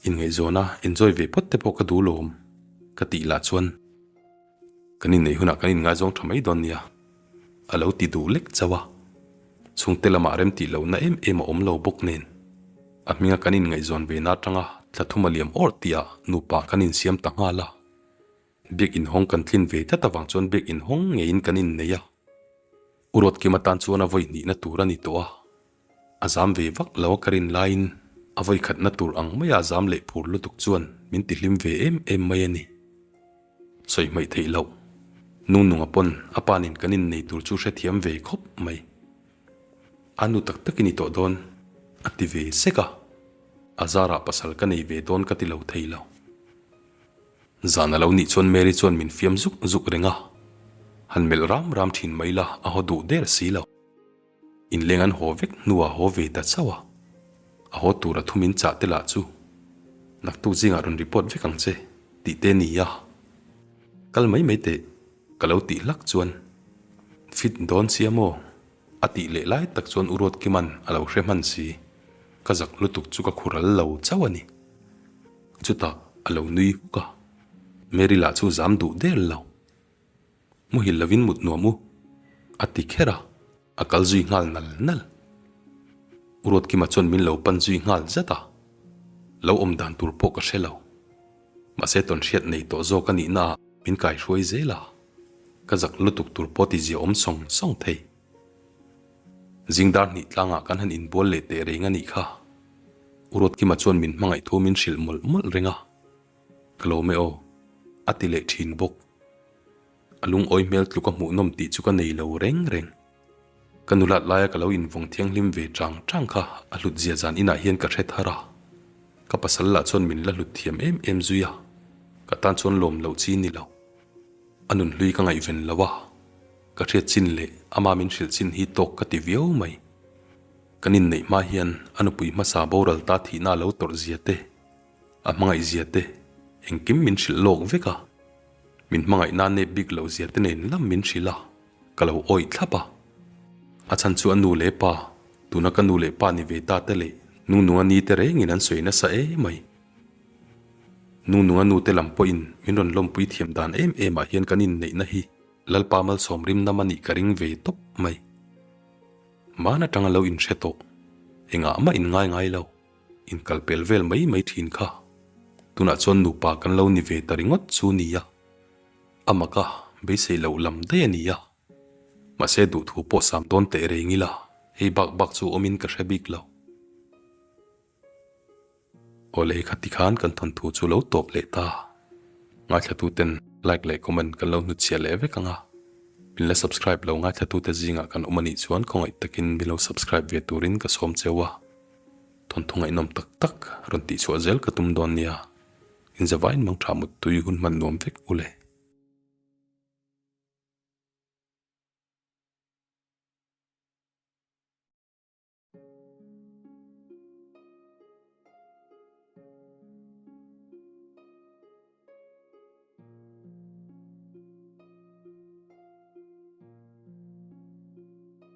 inngaihzawna enjoy ve phawt te pawh ka duh lawm, ka tih lah chuan. Kan inneih hunah kan inngaizawng tha mai dawn nia, a lo ti duh lek chauh a. Chhungte lamah rem tih lohna em em a awm lo bawk nen, a hminga kan inngaihzawn ve na atanga thla thum a liam awrh tihah nupa kan insiam ta nghal a. Biak inhawng kan tlin ve tlat avang chuan biak inhawng ngeiin kan innei a. U Ruatkima tan chuan a vawi hnihna tur a ni tawh a, a zam ve vak lo a ka rin laiin a vawi khatna tur ang maia a zam leh phur lutuk chuan min ti hlim ve em em mai a ni. Sawi hmaih theih loh, Nungnunga pawn a pa nen kan innei tur chu hrethiam ve khawp mai. A nu tak tak i ni tawh dawn, a ti ve sek a, a zarah pasal ka nei ve dawn ka ti lo thei lo. Zan a lo nih chuan Mary chuan min fiam zuk zuk reng a, han melh ram ram thin mai la a haw duh der si lo. Inleng an haw vek hnuah haw ve ta chauh a. A haw tura thu min chah te lah chu naktuk zingah rawn report vek ang che tih te nia. Kal mai mai teh ka lo tih hlak chuan fit dawn sia maw a tih leh lai tak chuan U Ruatkima'n a lo hre hman si. Ka zak lutuk chu ka khural lo chauh a ni. Chutah a lo nui huk a, Mary lah chu zam duh der lo. Muhil lovin mut nuam u, a ti kher a, a kal zui nghal nal nal. U Ruatkima chuan min lo pan zui nghal zat a, lo awm dan tur pawh ka hre lo. Mahse tawnhriat nei tawh zawk a nihna ah min kaihruai zel a, ka zak lutuk tur pawh ti zia awm sawng sawng thei. Zing dar hnih tlangah kan han inbual leh teh reng a nih kha. U Ruatkima chuan min hmangaih thu min hrilh mawlh mawlh reng a, Ka lawm e aw, a ti leh thin bawk. A lungawi hmel tluk a hmuhnawm tih chu ka nei lo reng reng. Ka nulat laia ka lo invawng thianghlim ve chang chang kha a hlut zia zan inah hian ka hre thar a. Ka pasal lah chuan min la hlut thiam em em zui a, ka tan chuan lawm loh chi ni lo. A nunhlui ka ngaihven lo a, ka hriat chin leh ama min hrilh chin hi tawk ka ti viau mai. Kan inneih hma hian a nupui hmasa boral ta thihna a lo tawrh zia te, a hmangaih zia te engkim min hrilh lawk vek a, min hmangaih na nep bik loh zia te nen lam min hrilh a, ka lo awih thlap a. A chhan chu a nu leh pa, tuna ka nu leh pa ni ve ta te leh nungnunga ni te rengin an sawi nasa emai. Nungnunga nu te lam pawhin min rawn lawmpui thiam dan em em ah hian kan inneihna hi Lalpa malsawm rim nam a nih ka ring ve tawp mai. Hman atanga lo inhre tawh, engah mah in ngai ngai lo. Inkal pel vel mai mai thin kha. Tunah chuan nupa kan lo ni ve ta ringawt chu nia. A mak a, beisei loh lam daih a nia. Mahse duhthu pawh sam dawn teh reng ila, hei bak bak chu awmin ka hre bik lo. Awle kha tikhan kan thawnthu chu lo tawp leh ta. Ngaithlatuten like leh comment kan lo hnutchhiah leh vek ang a. Min la subscribe lo ngaithlatute zingah kan awm a nih chuan khawngaih takin min lo subscribe ve turin ka sawm cheu a. Thawnthu ngaihnawm tak tak rawn tihchhuah zel ka tum dawn nia. Inzavain mangtha muttui hun hman nuam vek u le.